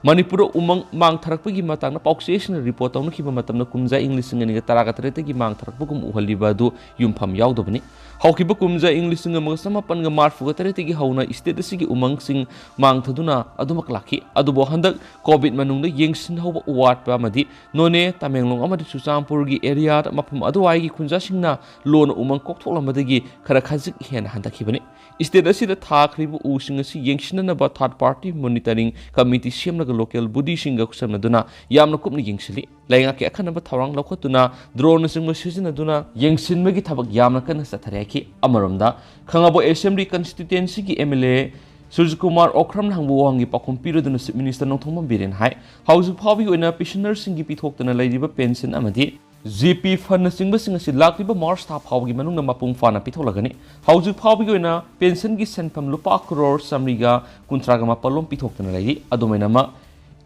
ꯃꯅꯤꯄꯨꯔꯗ ꯎꯃꯪ ꯃꯥꯡꯊꯔꯛꯄꯒꯤ ꯃꯇꯥꯡꯗ ꯄꯥꯎꯆꯦꯁꯤꯡꯅ ꯔꯤꯄꯣꯔꯠ ꯇꯧꯅꯈꯤꯕ ꯃꯇꯝꯗ ꯀꯨꯝꯖꯥ ꯏꯪ ꯂꯤꯁꯤꯡ ꯑꯅꯤꯒ ꯇꯔꯥꯒ ꯇꯔꯦꯠꯇꯒꯤ ꯃꯥꯡꯊꯔꯛꯄꯒꯨꯝ ꯎꯍꯜꯂꯤꯕ ꯑꯗꯨ ꯌꯨꯝꯐꯝ ꯌꯥꯎꯗꯕꯅꯤ꯫ ꯍꯧꯈꯤꯕ ꯀꯨꯝꯖꯥ ꯏꯪ ꯂꯤꯁꯤꯡ ꯑꯃꯒ ꯆꯃꯥꯄꯟꯒ ꯃꯔꯐꯨꯒ ꯇꯔꯦꯠꯇꯒꯤ ꯍꯧꯅ ꯏꯁꯇꯦꯠ ꯑꯁꯤꯒꯤ ꯎꯃꯪꯁꯤꯡ ꯃꯥꯡꯊꯗꯨꯅ ꯑꯗꯨꯃꯛ ꯂꯥꯛꯈꯤ꯫ ꯑꯗꯨꯕꯨ ꯍꯟꯗꯛ ꯀꯣꯚꯤꯗ ꯃꯅꯨꯡꯗ ꯌꯦꯡꯁꯤꯟꯍꯧꯕ ꯋꯥꯠꯄ ꯑꯃꯗꯤ ꯅꯣꯅꯦ, ꯇꯃꯦꯡꯂꯣꯡ ꯑꯃꯗꯤ ꯆꯨꯔꯆꯥꯟꯄꯨꯔꯒꯤ ꯑꯦꯔꯤꯌꯥꯗ ꯃꯐꯝ ꯑꯗꯨꯋꯥꯏꯒꯤ ꯈꯨꯟꯖꯥꯁꯤꯡꯅ ꯂꯣꯟꯅ ꯎꯃꯪ ꯀꯣꯛꯊꯣꯛꯂꯝꯕꯗꯒꯤ ꯈꯔ ꯈꯖꯤꯛ ꯍꯦꯟꯅ ꯍꯟꯊꯈꯤꯕꯅꯤ꯫ ꯏꯁꯇꯦꯠ ꯑꯁꯤꯗ ꯊꯥꯈ꯭ꯔꯤꯕ ꯎꯁꯤꯡ ꯑꯁꯤ ꯌꯦꯡꯁꯤꯟꯅꯅꯕ ꯊꯥꯔꯗ ꯄꯥꯔꯇꯤ ꯃꯣꯅꯤꯇꯔꯤꯡ ꯀꯃꯤꯇꯤ ꯁꯦꯝꯂꯒ ꯂꯣꯀꯦꯜ ꯕꯣꯗꯤꯁꯤꯡꯒ ꯈꯨꯠꯁꯝꯅꯗꯨꯅ ꯌꯥꯝꯅ ꯀꯨꯞꯅ ꯌꯦꯡꯁꯤꯜꯂꯤ꯫ ꯂꯩꯉꯥꯛꯀꯤ ꯑꯈꯟꯅꯕ ꯊꯧꯔꯥꯡ ꯂꯧꯈꯠꯇꯨꯅ ꯗ꯭ꯔꯣꯟꯅꯆꯤꯡꯕ ꯁꯤꯖꯤꯟꯅꯗꯨꯅ ꯌꯦꯡꯁꯤꯟꯕꯒꯤ ꯊꯕꯛ ꯌꯥꯝꯅ ꯀꯟꯅ ꯆꯠꯊꯔꯤ ꯍꯥꯏꯈꯤ꯫ ꯑꯃꯔꯣꯝꯗ, ꯈꯥꯉꯕꯣꯛ ꯑꯦꯁꯦꯝꯕ꯭ꯂꯤ ꯀꯟꯁꯇꯤꯇ꯭ꯋꯦꯟꯁꯤꯒꯤ ꯑꯦꯝ ꯑꯦꯜ ꯑꯦ ꯁꯨꯔꯖꯀꯨꯃꯥꯔ ꯑꯣꯀ꯭ꯔꯝꯅ ꯍꯪꯕ ꯋꯥꯍꯪꯒꯤ ꯄꯥꯎꯈꯨꯝ ꯄꯤꯔꯗꯨꯅ ꯆꯤꯐ ꯃꯤꯅꯤꯁꯇꯔ ꯅꯣꯡꯊꯣꯝꯕꯝ ꯕꯤꯔꯦꯟ ꯍꯥꯏ, ꯍꯧꯖꯤꯛ ꯐꯥꯎꯕꯒꯤ ꯑꯣꯏꯅ ꯄꯦꯟꯁꯅꯔꯁꯤꯡꯒꯤ ꯄꯤꯊꯣꯛꯇꯅ ꯂꯩꯔꯤꯕ ꯄꯦꯟꯁꯟ ꯑꯃꯗꯤ ꯖꯤ ꯄꯤ ꯐꯟꯅꯆꯤꯡꯕꯁꯤꯡ ꯑꯁꯤ ꯂꯥꯛꯂꯤꯕ ꯃꯥꯔꯆ ꯊꯥ ꯐꯥꯎꯕꯒꯤ ꯃꯅꯨꯡꯗ ꯃꯄꯨꯡ ꯐꯥꯅ ꯄꯤꯊꯣꯛꯂꯒꯅꯤ꯫ ꯍꯧꯖꯤꯛ ꯐꯥꯎꯕꯒꯤ ꯑꯣꯏꯅ ꯄꯦꯟꯁꯟꯒꯤ ꯁꯦꯟꯐꯝ ꯂꯨꯄꯥ ꯀ꯭ꯔꯣꯔ ꯆꯥꯃꯔꯤꯒ ꯀꯨꯟꯊ꯭ꯔꯥꯒ ꯃꯥꯄꯜ ꯂꯣꯝ ꯄꯤꯊꯣꯛꯇꯨꯅ ꯂꯩꯔꯤ꯫ ꯑꯗꯨꯃꯥꯏꯅꯃꯛ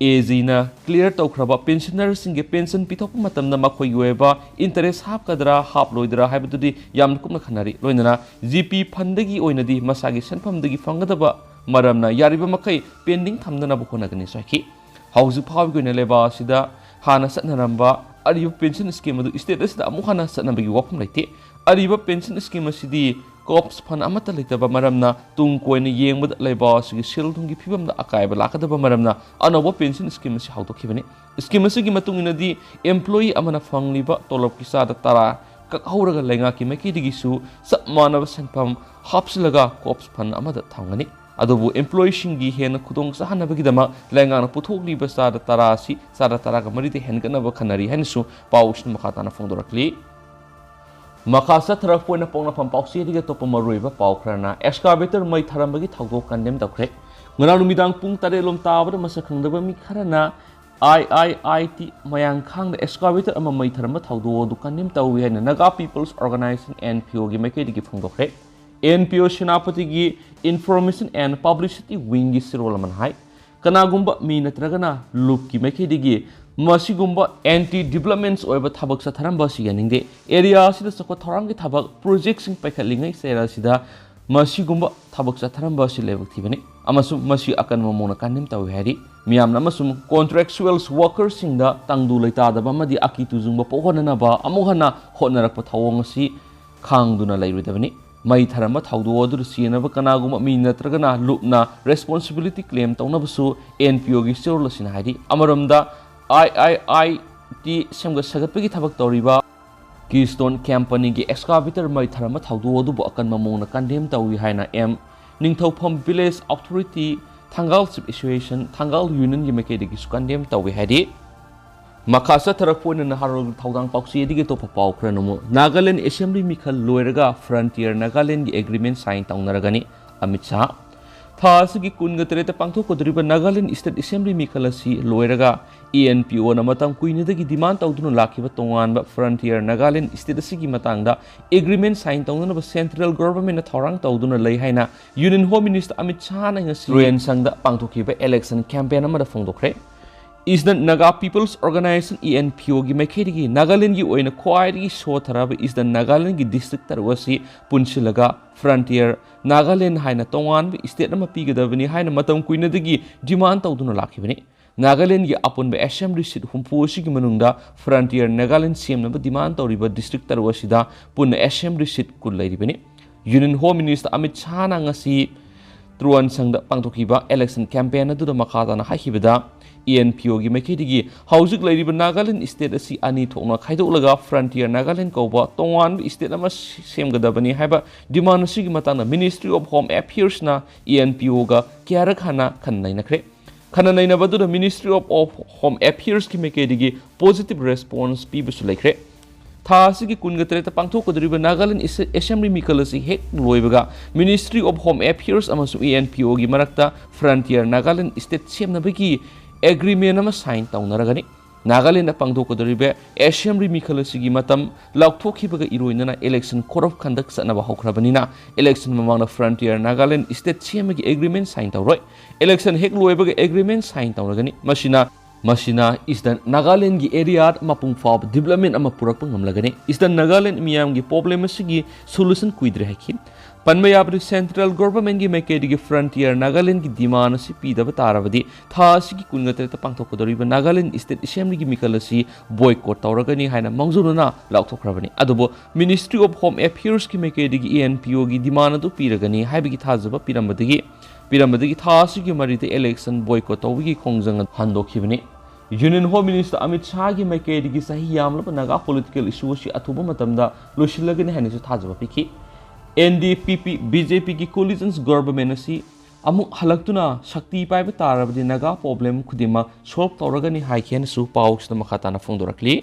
ꯑꯦ ꯖꯤꯅ ꯀ꯭ꯂꯤꯌꯥꯔ ꯇꯧꯈ꯭ꯔꯕ ꯄꯦꯟꯁꯅꯔꯁꯤꯡꯒꯤ ꯄꯦꯟꯁꯟ ꯄꯤꯊꯣꯛꯄ ꯃꯇꯝꯗ ꯃꯈꯣꯏꯒꯤ ꯑꯣꯏꯕ ꯏꯟꯇꯔꯦꯁ ꯍꯥꯞꯀꯗ꯭ꯔꯥ ꯍꯥꯞꯂꯣꯏꯗ꯭ꯔꯥ ꯍꯥꯏꯕꯗꯨꯗꯤ ꯌꯥꯝꯅ ꯀꯨꯞꯅ ꯈꯟꯅꯔꯤ꯫ ꯂꯣꯏꯅꯅ ꯖꯤ ꯄꯤ ꯐꯟꯗꯒꯤ ꯑꯣꯏꯅꯗꯤ ꯃꯁꯥꯒꯤ ꯁꯦꯟꯐꯝꯗꯒꯤ ꯐꯪꯒꯗꯕ ꯃꯔꯝꯅ ꯌꯥꯔꯤꯕ ꯃꯈꯩ ꯄꯦꯟꯗꯤꯡ ꯊꯝꯗꯅꯕ ꯍꯣꯠꯅꯒꯅꯤꯁꯨ ꯍꯥꯏꯈꯤ꯫ ꯍꯧꯖꯤꯛ ꯐꯥꯎꯕꯒꯤ ꯑꯣꯏꯅ ꯂꯩꯕꯥꯛ ꯑꯁꯤꯗ ꯍꯥꯟꯅ ꯆꯠꯅꯔꯝꯕ ꯑꯔꯤꯕ ꯄꯦꯟꯁꯟ ꯁ꯭ꯀꯤꯝ ꯑꯗꯨ ꯁ꯭ꯇꯦꯠ ꯑꯁꯤꯗ ꯑꯃꯨꯛ ꯍꯟꯅ ꯆꯠꯅꯕꯒꯤ ꯋꯥꯐꯝ ꯂꯩꯇꯦ꯫ ꯑꯔꯤꯕ ꯄꯦꯟꯁꯟ ꯁ꯭ꯀꯤꯝ ꯑꯁꯤꯗꯤ ꯀꯣꯔꯞꯁ ꯐꯟ ꯑꯃꯠꯇ ꯂꯩꯇꯕ ꯃꯔꯝꯅ ꯇꯨꯡ ꯀꯣꯏꯅ ꯌꯦꯡꯕꯗ ꯂꯩꯕꯥꯛ ꯑꯁꯤꯒꯤ ꯁꯦꯜ ꯊꯨꯝꯒꯤ ꯐꯤꯕꯝꯗ ꯑꯀꯥꯏꯕ ꯂꯥꯛꯀꯗꯕ ꯃꯔꯝꯅ ꯑꯅꯧꯕ ꯄꯦꯟꯁꯟ ꯁ꯭ꯀꯤꯝ ꯑꯁꯤ ꯍꯧꯗꯣꯛꯈꯤꯕꯅꯤ꯫ ꯁ꯭ꯀꯤꯝ ꯑꯁꯤꯒꯤ ꯃꯇꯨꯡ ꯏꯟꯅꯗꯤ employee ꯑꯃꯅ ꯐꯪꯂꯤꯕ ꯇꯣꯂꯣꯞꯀꯤ ꯆꯥꯗ ꯇꯔꯥ ꯀꯛꯍꯧꯔꯒ ꯂꯩꯉꯥꯛꯀꯤ ꯃꯥꯏꯀꯩꯗꯒꯤꯁꯨ ꯆꯞ ꯃꯥꯟꯅꯕ ꯁꯦꯟꯐꯝ ꯍꯥꯞꯆꯤꯜꯂꯒ ꯀꯣꯔꯞꯁ ꯐꯟ ꯑꯃꯗ ꯊꯝꯒꯅꯤ꯫ ꯑꯗꯨꯕꯨ employeeꯁꯤꯡꯒꯤ ꯍꯦꯟꯅ ꯈꯨꯗꯣꯡ ꯆꯥꯍꯟꯅꯕꯒꯤꯗꯃꯛ ꯂꯩꯉꯥꯛꯅ ꯄꯨꯊꯣꯛꯂꯤꯕ ꯆꯥꯗ ꯇꯔꯥ ꯑꯁꯤ ꯆꯥꯗ ꯇꯔꯥꯒ ꯃꯔꯤꯗ ꯍꯦꯟꯒꯠꯅꯕ ꯈꯟꯅꯔꯤ ꯍꯥꯏꯅꯁꯨ ꯄꯥꯎꯁꯤꯅ ꯃꯈꯥ ꯇꯥꯅ ꯐꯣꯡꯗꯣꯔꯛꯂꯤ꯫ ꯃꯈꯥ ꯆꯠꯊꯔꯛꯄ ꯑꯣꯏꯅ ꯄꯣꯛꯅꯐꯝ ꯄꯥꯎꯆꯦꯗꯒꯤ ꯑꯇꯣꯞꯄ ꯃꯔꯨꯑꯣꯏꯕ ꯄꯥꯎ ꯈꯔꯅ excavator ꯃꯩ ꯊꯥꯔꯝꯕꯒꯤ ꯊꯧꯗꯣꯛ condemn ꯇꯧꯈ꯭ꯔꯦ꯫ ꯉꯔꯥꯡ ꯅꯨꯃꯤꯗꯥꯡ ꯄꯨꯡ ꯇꯔꯦꯠ ꯂꯣꯝ ꯇꯥꯕꯗ ꯃꯁꯛ ꯈꯪꯗꯕ ꯃꯤ ꯈꯔꯅ ꯑꯥꯏ ꯑꯥꯏ ꯑꯥꯏ ꯇꯤ ꯃꯌꯥꯡꯈꯥꯡꯗ excavator ꯑꯃ ꯃꯩ ꯊꯥꯔꯝꯕ ꯊꯧꯗꯣꯛ ꯑꯗꯨ condemn ꯇꯧꯏ ꯍꯥꯏꯅ Naga People's Organisation, N P O ꯒꯤ ꯃꯥꯏꯀꯩꯗꯒꯤ ꯐꯣꯡꯗꯣꯛꯈ꯭ꯔꯦ꯫ N P O ꯁꯦꯅꯥꯄꯇꯤꯒꯤ Information and Publicity Wingꯒꯤ ꯆꯦꯔꯣꯜ ꯑꯃꯅ ꯍꯥꯏ, ꯀꯅꯥꯒꯨꯝꯕ ꯃꯤ ꯅꯠꯇ꯭ꯔꯒꯅ ꯂꯨꯞꯀꯤ ꯃꯥꯏꯀꯩꯗꯒꯤ ꯃꯁꯤꯒꯨꯝꯕ anti developments ꯑꯣꯏꯕ ꯊꯕꯛ ꯆꯠꯊꯔꯝꯕ ꯑꯁꯤ ꯌꯥꯅꯤꯡꯗꯦ꯫ Area ꯑꯁꯤꯗ ꯆꯥꯎꯈꯠ ꯊꯧꯔꯥꯡꯒꯤ ꯊꯕꯛ projectꯁꯤꯡ ꯄꯥꯏꯈꯠꯂꯤꯉꯩ ꯆꯩꯔꯥ ꯑꯁꯤꯗ ꯃꯁꯤꯒꯨꯝꯕ ꯊꯕꯛ ꯆꯠꯊꯔꯝꯕ ꯑꯁꯤ ꯂꯥꯏꯕꯛ ꯊꯤꯕꯅꯤ ꯑꯃꯁꯨꯡ ꯃꯁꯤ ꯑꯀꯟꯕ ꯃꯑꯣꯡꯗ condemn ꯇꯧꯏ ꯍꯥꯏꯔꯤ꯫ ꯃꯤꯌꯥꯝꯅ ꯑꯃꯁꯨꯡ contractuals workerꯁꯤꯡꯗ ꯇꯪꯗꯨ ꯂꯩꯇꯥꯗꯕ ꯑꯃꯗꯤ ꯑꯀꯤ ꯇꯨꯖꯨꯡꯕ ꯄꯣꯛꯍꯟꯅꯅꯕ ꯑꯃꯨꯛ ꯍꯟꯅ ꯍꯣꯠꯅꯔꯛꯄ ꯊꯧꯑꯣꯡ ꯑꯁꯤ ꯈꯥꯡꯗꯨꯅ ꯂꯩꯔꯣꯏꯗꯕꯅꯤ꯫ ꯃꯩ ꯊꯥꯔꯝꯕ ꯊꯧꯗꯣꯛ ꯑꯗꯨꯗ ꯆꯦꯟꯅꯕ ꯀꯅꯥꯒꯨꯝꯕ ꯃꯤ ꯅꯠꯇ꯭ꯔꯒꯅ ꯂꯨꯞꯅ responsibility claim ꯇꯧꯅꯕꯁꯨ N P O ꯒꯤ ꯆꯦꯔꯣꯜ ꯑꯁꯤꯅ ꯍꯥꯏꯔꯤ꯫ ꯑꯃꯔꯣꯝꯗ, I I I T ꯁꯦꯝꯒꯠ ꯁꯥꯒꯠꯄꯒꯤ ꯊꯕꯛ ꯇꯧꯔꯤꯕ Keystone Companyꯒꯤ excavator ꯃꯩ ꯊꯥꯔꯝꯕ ꯊꯧꯗꯣꯛ ꯑꯗꯨꯕꯨ ꯑꯀꯟꯕ ꯃꯑꯣꯡꯗ condemn ꯇꯧꯏ ꯍꯥꯏꯅ M ꯅꯤꯡꯊꯧꯐꯝ Village Authority, Thangal Chief Association, Thangal Unionꯒꯤ ꯃꯥꯏꯀꯩꯗꯒꯤꯁꯨ condemn ꯇꯧꯏ ꯍꯥꯏꯔꯤ꯫ ꯃꯈꯥ ꯆꯠꯊꯔꯛꯄ ꯑꯣꯏꯅ ꯅꯍꯥꯔꯣꯜꯒꯤ ꯊꯧꯗꯥꯡ ꯄꯥꯎꯆꯦꯗꯒꯤ ꯑꯇꯣꯞꯄ ꯄꯥꯎ ꯈꯔꯅ ꯑꯃꯨꯛ Nagaland Assembly ꯃꯤꯈꯜ ꯂꯣꯏꯔꯒ Frontier Nagalandꯒꯤ agreement sign ꯇꯧꯅꯔꯒꯅꯤ꯫ Amit Shah. ꯊꯥ ꯑꯁꯤꯒꯤ ꯀꯨꯟꯒ ꯇꯔꯦꯠꯇ ꯄꯥꯡꯊꯣꯛꯀꯗꯧꯔꯤꯕ ꯅꯥꯒꯥꯂꯦꯟ ꯏꯁꯇꯦꯠ ꯑꯦꯁꯦꯝꯕ꯭ꯂꯤ ꯃꯤꯈꯜ ꯑꯁꯤ ꯂꯣꯏꯔꯒ ꯏ ꯑꯦꯟ ꯄꯤ ꯑꯣꯅ ꯃꯇꯝ ꯀꯨꯏꯅꯗꯒꯤ ꯗꯤꯃꯥꯟ ꯇꯧꯗꯨꯅ ꯂꯥꯛꯈꯤꯕ ꯇꯣꯉꯥꯟꯕ ꯐ꯭ꯔꯟꯇꯤꯌꯔ ꯅꯥꯒꯥꯂꯦꯟ ꯏꯁꯇꯦꯠ ꯑꯁꯤꯒꯤ ꯃꯇꯥꯡꯗ ꯑꯦꯒ꯭ꯔꯤꯃꯦꯟ ꯁꯥꯏꯟ ꯇꯧꯅꯅꯕ ꯁꯦꯟꯇ꯭ꯔꯦꯜ ꯒꯣꯚꯔꯟꯃꯦꯟꯠꯅ ꯊꯧꯔꯥꯡ ꯇꯧꯗꯨꯅ ꯂꯩ ꯍꯥꯏꯅ ꯌꯨꯅꯤꯌꯟ ꯍꯣꯝ ꯃꯤꯅꯤꯁꯇꯔ ꯑꯃꯤꯠ ꯁꯥꯍꯅ ꯉꯁꯤ ꯇ꯭ꯔꯨꯑꯦꯟ ꯁꯪꯗ ꯄꯥꯡꯊꯣꯛꯈꯤꯕ ꯏꯂꯦꯛꯁꯟ ꯀꯦꯝꯄꯦꯟ ꯑꯃꯗ ꯐꯣꯡꯗꯣꯛꯈ꯭ꯔꯦ꯫ Eastern Naga peoples organisation, E N P ꯑꯣꯒꯤ ꯃꯥꯏꯀꯩꯗꯒꯤ ꯅꯥꯒꯥꯂꯦꯟꯒꯤ ꯑꯣꯏꯅ ꯈ꯭ꯋꯥꯏꯗꯒꯤ ꯁꯣꯠꯊꯔꯕ ꯏꯁꯇꯔꯟ ꯅꯥꯒꯥꯂꯦꯟꯒꯤ ꯗꯤꯁꯇ꯭ꯔꯤꯛ ꯇꯔꯨꯛ ꯑꯁꯤ ꯄꯨꯟꯁꯤꯜꯂꯒ ꯐ꯭ꯔꯟꯇꯤꯌꯔ ꯅꯥꯒꯥꯂꯦꯟ ꯍꯥꯏꯅ ꯇꯣꯉꯥꯟꯕ ꯏꯁꯇꯦꯠ ꯑꯃ ꯄꯤꯒꯗꯕꯅꯤ ꯍꯥꯏꯅ ꯃꯇꯝ ꯀꯨꯏꯅꯗꯒꯤ ꯗꯤꯃꯥꯟ ꯇꯧꯗꯨꯅ ꯂꯥꯛꯈꯤꯕꯅꯤ꯫ ꯅꯥꯒꯥꯂꯦꯟꯒꯤ ꯑꯄꯨꯟꯕ ꯑꯦꯁꯦꯝꯕ꯭ꯂꯤ ꯁꯤꯠ ꯍꯨꯝꯐꯨ ꯑꯁꯤꯒꯤ ꯃꯅꯨꯡꯗ ꯐ꯭ꯔꯟꯇꯤꯌꯔ ꯅꯥꯒꯥꯂꯦꯟ ꯁꯦꯝꯅꯕ ꯗꯤꯃꯥꯟ ꯇꯧꯔꯤꯕ ꯗꯤꯁꯇ꯭ꯔꯤꯛ ꯇꯔꯨꯛ ꯑꯁꯤꯗ ꯄꯨꯟꯅ ꯑꯦꯁꯦꯝꯕ꯭ꯂꯤ ꯁꯤꯠ ꯀꯨꯟ ꯂꯩꯔꯤꯕꯅꯤ꯫ ꯌꯨꯅꯤꯌꯟ ꯍꯣꯝ ꯃꯤꯅꯤꯁꯇꯔ ꯑꯃꯤꯠ ꯁꯥꯍꯅ ꯉꯁꯤ ꯇ꯭ꯔꯨꯑꯦꯟ ꯁꯪꯗ ꯄꯥꯡꯊꯣꯛꯈꯤꯕ ꯏꯂꯦꯛꯁꯟ ꯀꯦꯝꯄꯦꯟ ꯑꯗꯨꯗ ꯃꯈꯥ ꯇꯥꯅ ꯍꯥꯏꯈꯤꯕꯗ, ꯏ ꯑꯦꯟ ꯄꯤ ꯑꯣꯒꯤ ꯃꯥꯏꯀꯩꯗꯒꯤ ꯍꯧꯖꯤꯛ ꯂꯩꯔꯤꯕ ꯅꯥꯒꯥꯂꯦꯟ ꯏꯁꯇꯦꯠ ꯑꯁꯤ ꯑꯅꯤ ꯊꯣꯛꯅ ꯈꯥꯏꯗꯣꯛꯂꯒ ꯐ꯭ꯔꯟꯇꯤꯌꯔ ꯅꯥꯒꯥꯂꯦꯟ ꯀꯧꯕ ꯇꯣꯉꯥꯟꯕ ꯏꯁꯇꯦꯠ ꯑꯃ ꯁꯦꯝꯒꯗꯕꯅꯤ ꯍꯥꯏꯕ ꯗꯤꯃꯥꯟ ꯑꯁꯤꯒꯤ ꯃꯇꯥꯡꯗ ꯃꯤꯅꯤꯁꯇ꯭ꯔꯤ ꯑꯣꯐ ꯍꯣꯝ ꯑꯦꯐꯤꯌꯔꯁꯅ ꯏ ꯑꯦꯟ ꯄꯤ ꯑꯣꯒ ꯀꯌꯥꯔꯛ ꯍꯥꯟꯅ ꯈꯟꯅ ꯅꯩꯅꯈ꯭ꯔꯦ꯫ ꯈꯟꯅ ꯅꯩꯅꯕ ꯑꯗꯨꯗ ꯃꯤꯅꯤꯁꯇ꯭ꯔꯤ ꯑꯣꯐ ꯍꯣꯝ ꯑꯦꯐꯤꯌꯔꯁꯀꯤ ꯃꯥꯏꯀꯩꯗꯒꯤ ꯄꯣꯖꯤꯇꯤꯚ ꯔꯦꯁꯄꯣꯟꯁ ꯄꯤꯕꯁꯨ ꯂꯩꯈ꯭ꯔꯦ꯫ ꯊꯥ ꯑꯁꯤꯒꯤ ꯀꯨꯟꯒ ꯇꯔꯦꯠꯇ ꯄꯥꯡꯊꯣꯛꯀꯗꯧꯔꯤꯕ ꯅꯥꯒꯥꯂꯦꯟ ꯑꯦꯁꯦꯝꯕ꯭ꯂꯤ ꯃꯤꯈꯜ ꯑꯁꯤ ꯍꯦꯛ ꯂꯣꯏꯕꯒ ꯃꯤꯅꯤꯁꯇ꯭ꯔꯤ ꯑꯣꯐ ꯍꯣꯝ ꯑꯦꯐꯤꯌꯔꯁ ꯑꯃꯁꯨꯡ ꯏ ꯑꯦꯟ ꯄꯤ ꯑꯣꯒꯤ ꯃꯔꯛꯇ ꯐ꯭ꯔꯟꯇꯤꯌꯔ ꯅꯥꯒꯥꯂꯦꯟ ꯏꯁꯇꯦꯠ ꯁꯦꯝꯅꯕꯒꯤ ꯑꯦꯒ꯭ꯔꯤꯃꯦꯟ ꯑꯃ ꯁꯥꯏꯟ ꯇꯧꯅꯔꯒꯅꯤ꯫ ꯅꯥꯒꯥꯂꯦꯟꯗ ꯄꯥꯡꯊꯣꯛꯀꯗꯧꯔꯤꯕ ꯑꯦꯁꯦꯝꯕ꯭ꯂꯤ ꯃꯤꯈꯜ ꯑꯁꯤꯒꯤ ꯃꯇꯝ ꯂꯥꯎꯊꯣꯛꯈꯤꯕꯒ ꯏꯔꯣꯏꯅꯅ ꯏꯂꯦꯛꯁꯟ ꯀꯣꯗ ꯑꯣꯐ ꯀꯟꯗꯛ ꯆꯠꯅꯕ ꯍꯧꯈ꯭ꯔꯕꯅꯤꯅ, ꯏꯂꯦꯛꯁꯟ ꯃꯃꯥꯡꯗ ꯐ꯭ꯔꯟꯇꯤꯌꯔ ꯅꯥꯒꯥꯂꯦꯟ ꯏꯁꯇꯦꯠ ꯁꯦꯝꯕꯒꯤ ꯑꯦꯒ꯭ꯔꯤꯃꯦꯟ ꯁꯥꯏꯟ ꯇꯧꯔꯣꯏ꯫ ꯏꯂꯦꯛꯁꯟ ꯍꯦꯛ ꯂꯣꯏꯕꯒ ꯑꯦꯒ꯭ꯔꯤꯃꯦꯟ ꯁꯥꯏꯟ ꯇꯧꯔꯒꯅꯤ꯫ ꯃꯁꯤꯅ ꯃꯁꯤꯅ ꯏꯁꯇꯔꯟ ꯅꯥꯒꯥꯂꯦꯟꯒꯤ ꯑꯦꯔꯤꯌꯥ ꯃꯄꯨꯡ ꯐꯥꯕ ꯗꯤꯕꯂꯞꯃꯦꯟ ꯑꯃ ꯄꯨꯔꯛꯄ ꯉꯝꯂꯒꯅꯤ꯫ ꯏꯁꯇꯔꯟ ꯅꯥꯒꯥꯂꯦꯟ ꯃꯤꯌꯥꯝꯒꯤ ꯄ꯭ꯔꯣꯕ꯭ꯂꯦꯝ ꯑꯁꯤꯒꯤ ꯁꯣꯂꯨꯁꯟ ꯀꯨꯏꯗ꯭ꯔꯦ ꯍꯥꯏꯈꯤ꯫ ꯄꯟꯕ ꯌꯥꯕꯗꯤ, ꯁꯦꯟꯇ꯭ꯔꯦꯜ ꯒꯣꯚꯔꯟꯃꯦꯟꯠꯀꯤ ꯃꯥꯏꯀꯩꯗꯒꯤ ꯐ꯭ꯔꯟꯇꯤꯌꯔ ꯅꯥꯒꯥꯂꯦꯟꯒꯤ ꯗꯤꯃꯥꯟ ꯑꯁꯤ ꯄꯤꯗꯕ ꯇꯥꯔꯕꯗꯤ, ꯊꯥ ꯑꯁꯤꯒꯤ ꯀꯨꯟꯒ ꯇꯔꯦꯠꯇ ꯄꯥꯡꯊꯣꯛꯀꯗꯧꯔꯤꯕ ꯅꯥꯒꯥꯂꯦꯟ ꯏꯁꯇꯦꯠ ꯑꯦꯁꯦꯝꯕ꯭ꯂꯤꯒꯤ ꯃꯤꯈꯜ ꯑꯁꯤ ꯕꯣꯏꯀꯣꯠ ꯇꯧꯔꯒꯅꯤ ꯍꯥꯏꯅ ꯃꯥꯡꯖꯧꯅꯅ ꯂꯥꯎꯊꯣꯛꯈ꯭ꯔꯕꯅꯤ꯫ ꯑꯗꯨꯕꯨ ꯃꯤꯅꯤꯁꯇ꯭ꯔꯤ ꯑꯣꯐ ꯍꯣꯝ ꯑꯦꯐꯤꯌꯔꯁꯀꯤ ꯃꯥꯏꯀꯩꯗꯒꯤ ꯏ ꯑꯦꯟ ꯄꯤ ꯑꯣꯒꯤ ꯗꯤꯃꯥꯟ ꯑꯗꯨ ꯄꯤꯔꯒꯅꯤ ꯍꯥꯏꯕꯒꯤ ꯊꯥꯖꯕ ꯄꯤꯔꯝꯕꯗꯒꯤ ꯄꯤꯔꯝꯕꯗꯒꯤ ꯊꯥ ꯑꯁꯤꯒꯤ ꯃꯔꯤꯗ ꯏꯂꯦꯛꯁꯟ ꯕꯣꯏꯀꯣꯠ ꯇꯧꯕꯒꯤ ꯈꯣꯡꯖꯪ ꯑꯗꯨ ꯍꯟꯗꯣꯛꯈꯤꯕꯅꯤ꯫ ꯌꯨꯅꯤꯌꯟ ꯍꯣꯝ ꯃꯤꯅꯤꯁꯇꯔ ꯑꯃꯤꯠ ꯁꯥꯍꯒꯤ ꯃꯥꯏꯀꯩꯗꯒꯤ ꯆꯍꯤ ꯌꯥꯝꯂꯕ ꯅꯥꯒꯥ ꯄꯣꯂꯤꯇꯤꯀꯦꯜ ꯏꯁꯨ ꯑꯁꯤ ꯑꯊꯨꯕ ꯃꯇꯝꯗ ꯂꯣꯏꯁꯤꯜꯂꯒꯅꯤ ꯍꯥꯏꯅꯁꯨ ꯊꯥꯖꯕ ꯄꯤꯈꯤ꯫ ꯑꯦꯟ ꯗꯤ ꯄꯤ ꯄꯤ ꯕꯤ ꯖꯦ ꯄꯤꯒꯤ ꯀꯣꯂꯤꯖꯟꯁ ꯒꯣꯚꯔꯟꯃꯦꯟꯠ ꯑꯁꯤ ꯑꯃꯨꯛ ꯍꯜꯂꯛꯇꯨꯅ ꯁꯛꯇꯤ ꯄꯥꯏꯕ ꯇꯥꯔꯕꯗꯤ ꯅꯥꯒꯥ ꯄ꯭ꯔꯣꯕ꯭ꯂꯦꯝ ꯈꯨꯗꯤꯡꯃꯛ ꯁꯣꯜꯕ ꯇꯧꯔꯒꯅꯤ ꯍꯥꯏꯈꯤ ꯍꯥꯏꯅꯁꯨ ꯄꯥꯎꯁꯤꯗ ꯃꯈꯥ ꯇꯥꯅ ꯐꯣꯡꯗꯣꯔꯛꯂꯤ꯫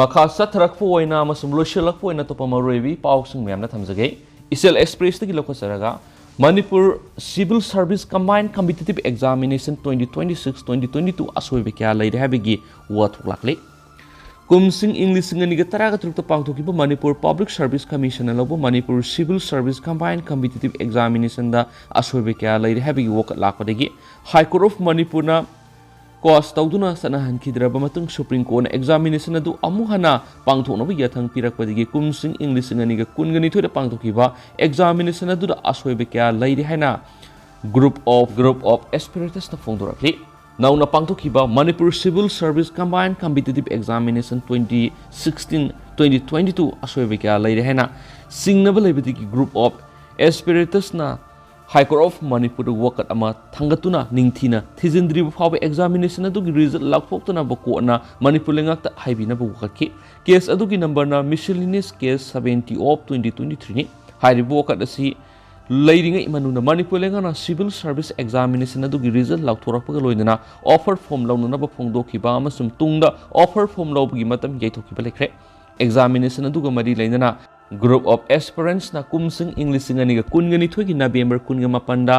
ꯃꯈꯥ ꯆꯠꯊꯔꯛꯄ ꯑꯣꯏꯅ ꯑꯃꯁꯨꯡ ꯂꯣꯏꯁꯤꯜꯂꯛꯄ ꯑꯣꯏꯅ ꯑꯇꯣꯞꯄ ꯃꯔꯨꯑꯣꯏꯕ ꯄꯥꯎꯁꯤꯡ ꯃꯌꯥꯝꯅ ꯊꯝꯖꯒꯦ꯫ ꯏꯆꯦꯜ ꯑꯦꯛꯁꯄ꯭ꯔꯦꯁꯇꯒꯤ ꯂꯧꯈꯠꯆꯔꯒ Manipur Civil Service Combined Competitive Examination twenty twenty-six twenty twenty-two ꯑꯁꯣꯏꯕ ꯀꯌꯥ ꯂꯩꯔꯦ ꯍꯥꯏꯕꯒꯤ ꯋꯥ ꯊꯣꯛꯂꯛꯂꯤ꯫ ꯀꯨꯝꯁꯤꯡ ꯏꯪ ꯂꯤꯁꯤꯡ ꯑꯅꯤꯒ ꯇꯔꯥꯒ ꯇꯔꯨꯛꯇ ꯄꯥꯡꯊꯣꯛꯈꯤꯕ ꯃꯅꯤꯄꯨꯔ Public Service Commission ꯂꯧꯕ Manipur Civil Service Combined Competitive Examination ꯗ ꯑꯁꯣꯏꯕ ꯀꯌꯥ ꯂꯩꯔꯦ ꯍꯥꯏꯕꯒꯤ ꯋꯥꯀꯠ ꯂꯥꯛꯄꯗꯒꯤ High Court of ꯃꯅꯤꯄꯨꯔꯅ ꯀꯣꯁ ꯇꯧꯗꯨꯅ ꯆꯠꯅꯍꯟꯈꯤꯗ꯭ꯔꯕ ꯃꯇꯨꯡ Supreme Court ꯅ examination ꯑꯗꯨ ꯑꯃꯨꯛ ꯍꯟꯅ ꯄꯥꯡꯊꯣꯛꯅꯕ ꯌꯥꯊꯪ ꯄꯤꯔꯛꯄꯗꯒꯤ ꯀꯨꯝꯁꯤꯡ ꯏꯪ ꯂꯤꯁꯤꯡ ꯑꯅꯤꯒ ꯀꯨꯟꯒ ꯅꯤꯊꯣꯏꯗ ꯄꯥꯡꯊꯣꯛꯈꯤꯕ examination ꯑꯗꯨꯗ ꯑꯁꯣꯏꯕ ꯀꯌꯥ ꯂꯩꯔꯦ ꯍꯥꯏꯅ group of, group of aspirants ꯅ ꯐꯣꯡꯗꯣꯔꯛꯂꯤ꯫ ꯅꯧꯅ ꯄꯥꯡꯊꯣꯛꯈꯤꯕ Manipur Civil Service Combined Competitive Examination twenty sixteen twenty twenty-two ꯑꯁꯣꯏꯕ ꯀꯌꯥ ꯂꯩꯔꯦ ꯍꯥꯏꯅ ꯆꯤꯡꯅꯕ ꯂꯩꯕꯗꯒꯤ group of aspirants ꯅ High Court of ꯃꯅꯤꯄꯨꯔꯗ ꯋꯥꯀꯠ ꯑꯃ ꯊꯥꯡꯒꯠꯇꯨꯅ ꯅꯤꯡꯊꯤꯅ ꯊꯤꯖꯤꯟꯗ꯭ꯔꯤꯕ ꯐꯥꯎꯕ examination ꯑꯗꯨꯒꯤ result ꯂꯥꯎꯊꯣꯛꯇꯅꯕ court ꯅ ꯃꯅꯤꯄꯨꯔ ꯂꯩꯉꯥꯛꯇ ꯍꯥꯏꯕꯤꯅꯕ ꯋꯥꯀꯠꯈꯤ꯫ Case ꯑꯗꯨꯒꯤ number ꯅ Miscellaneous Case seventy of twenty twenty-three ꯅꯤ꯫ ꯍꯥꯏꯔꯤꯕ ꯋꯥꯀꯠ ꯑꯁꯤ ꯂꯩꯔꯤꯉꯩ ꯃꯅꯨꯡꯗ ꯃꯅꯤꯄꯨꯔ ꯂꯩꯉꯥꯛꯅ Civil Service Examination ꯑꯗꯨꯒꯤ result ꯂꯥꯎꯊꯣꯔꯛꯄꯒ ꯂꯣꯏꯅꯅ offer form ꯂꯧꯅꯅꯕ ꯐꯣꯡꯗꯣꯛꯈꯤꯕ ꯑꯃꯁꯨꯡ ꯇꯨꯡꯗ offer form ꯂꯧꯕꯒꯤ ꯃꯇꯝ ꯌꯩꯊꯣꯛꯈꯤꯕ ꯂꯩꯈ꯭ꯔꯦ꯫ Examination ꯑꯗꯨꯒ ꯃꯔꯤ ꯂꯩꯅꯅ group of aspirants ꯅ ꯀꯨꯝꯁꯤꯡ ꯏꯪ ꯂꯤꯁꯤꯡ ꯑꯅꯤꯒ ꯀꯨꯟꯒ ꯅꯤꯊꯣꯏꯒꯤ November ꯀꯨꯟꯒ ꯃꯥꯄꯟꯗ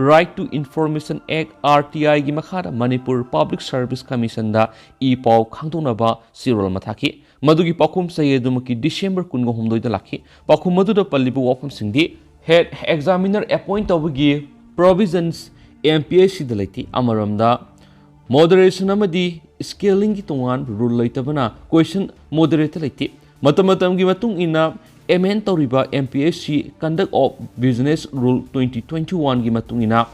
Right to Information Act, R T I ꯒꯤ ꯃꯈꯥꯗ ꯃꯅꯤꯄꯨꯔ Public Service Commission ꯗ ꯏ ꯄꯥꯎ ꯈꯪꯗꯣꯛꯅꯕ ꯆꯦꯔꯣꯜ ꯑꯃ ꯊꯥꯈꯤ꯫ ꯃꯗꯨꯒꯤ ꯄꯥꯎꯈꯨꯝ ꯆꯍꯤ ꯑꯗꯨꯃꯛꯀꯤ December ꯀꯨꯟꯒ ꯍꯨꯝꯗꯣꯏꯗ ꯂꯥꯛꯈꯤ꯫ ꯄꯥꯎꯈꯨꯝ ꯑꯗꯨꯗ ꯄꯜꯂꯤꯕ ꯋꯥꯐꯝꯁꯤꯡꯗꯤ: Head examiner appoint ꯇꯧꯕꯒꯤ provisions M P S C ꯗ ꯂꯩꯇꯦ꯫ ꯑꯃꯔꯣꯝꯗ, moderation ꯑꯃꯗꯤ scaling ꯒꯤ ꯇꯣꯉꯥꯟꯕ rule ꯂꯩꯇꯕꯅ question moderator ꯂꯩꯇꯦ꯫ ꯃꯇꯝ ꯃꯇꯝꯒꯤ ꯃꯇꯨꯡ ꯏꯟꯅ amend ꯇꯧꯔꯤꯕ M P S C Conduct of Business Rule twenty twenty-one ꯒꯤ ꯃꯇꯨꯡ ꯏꯟꯅ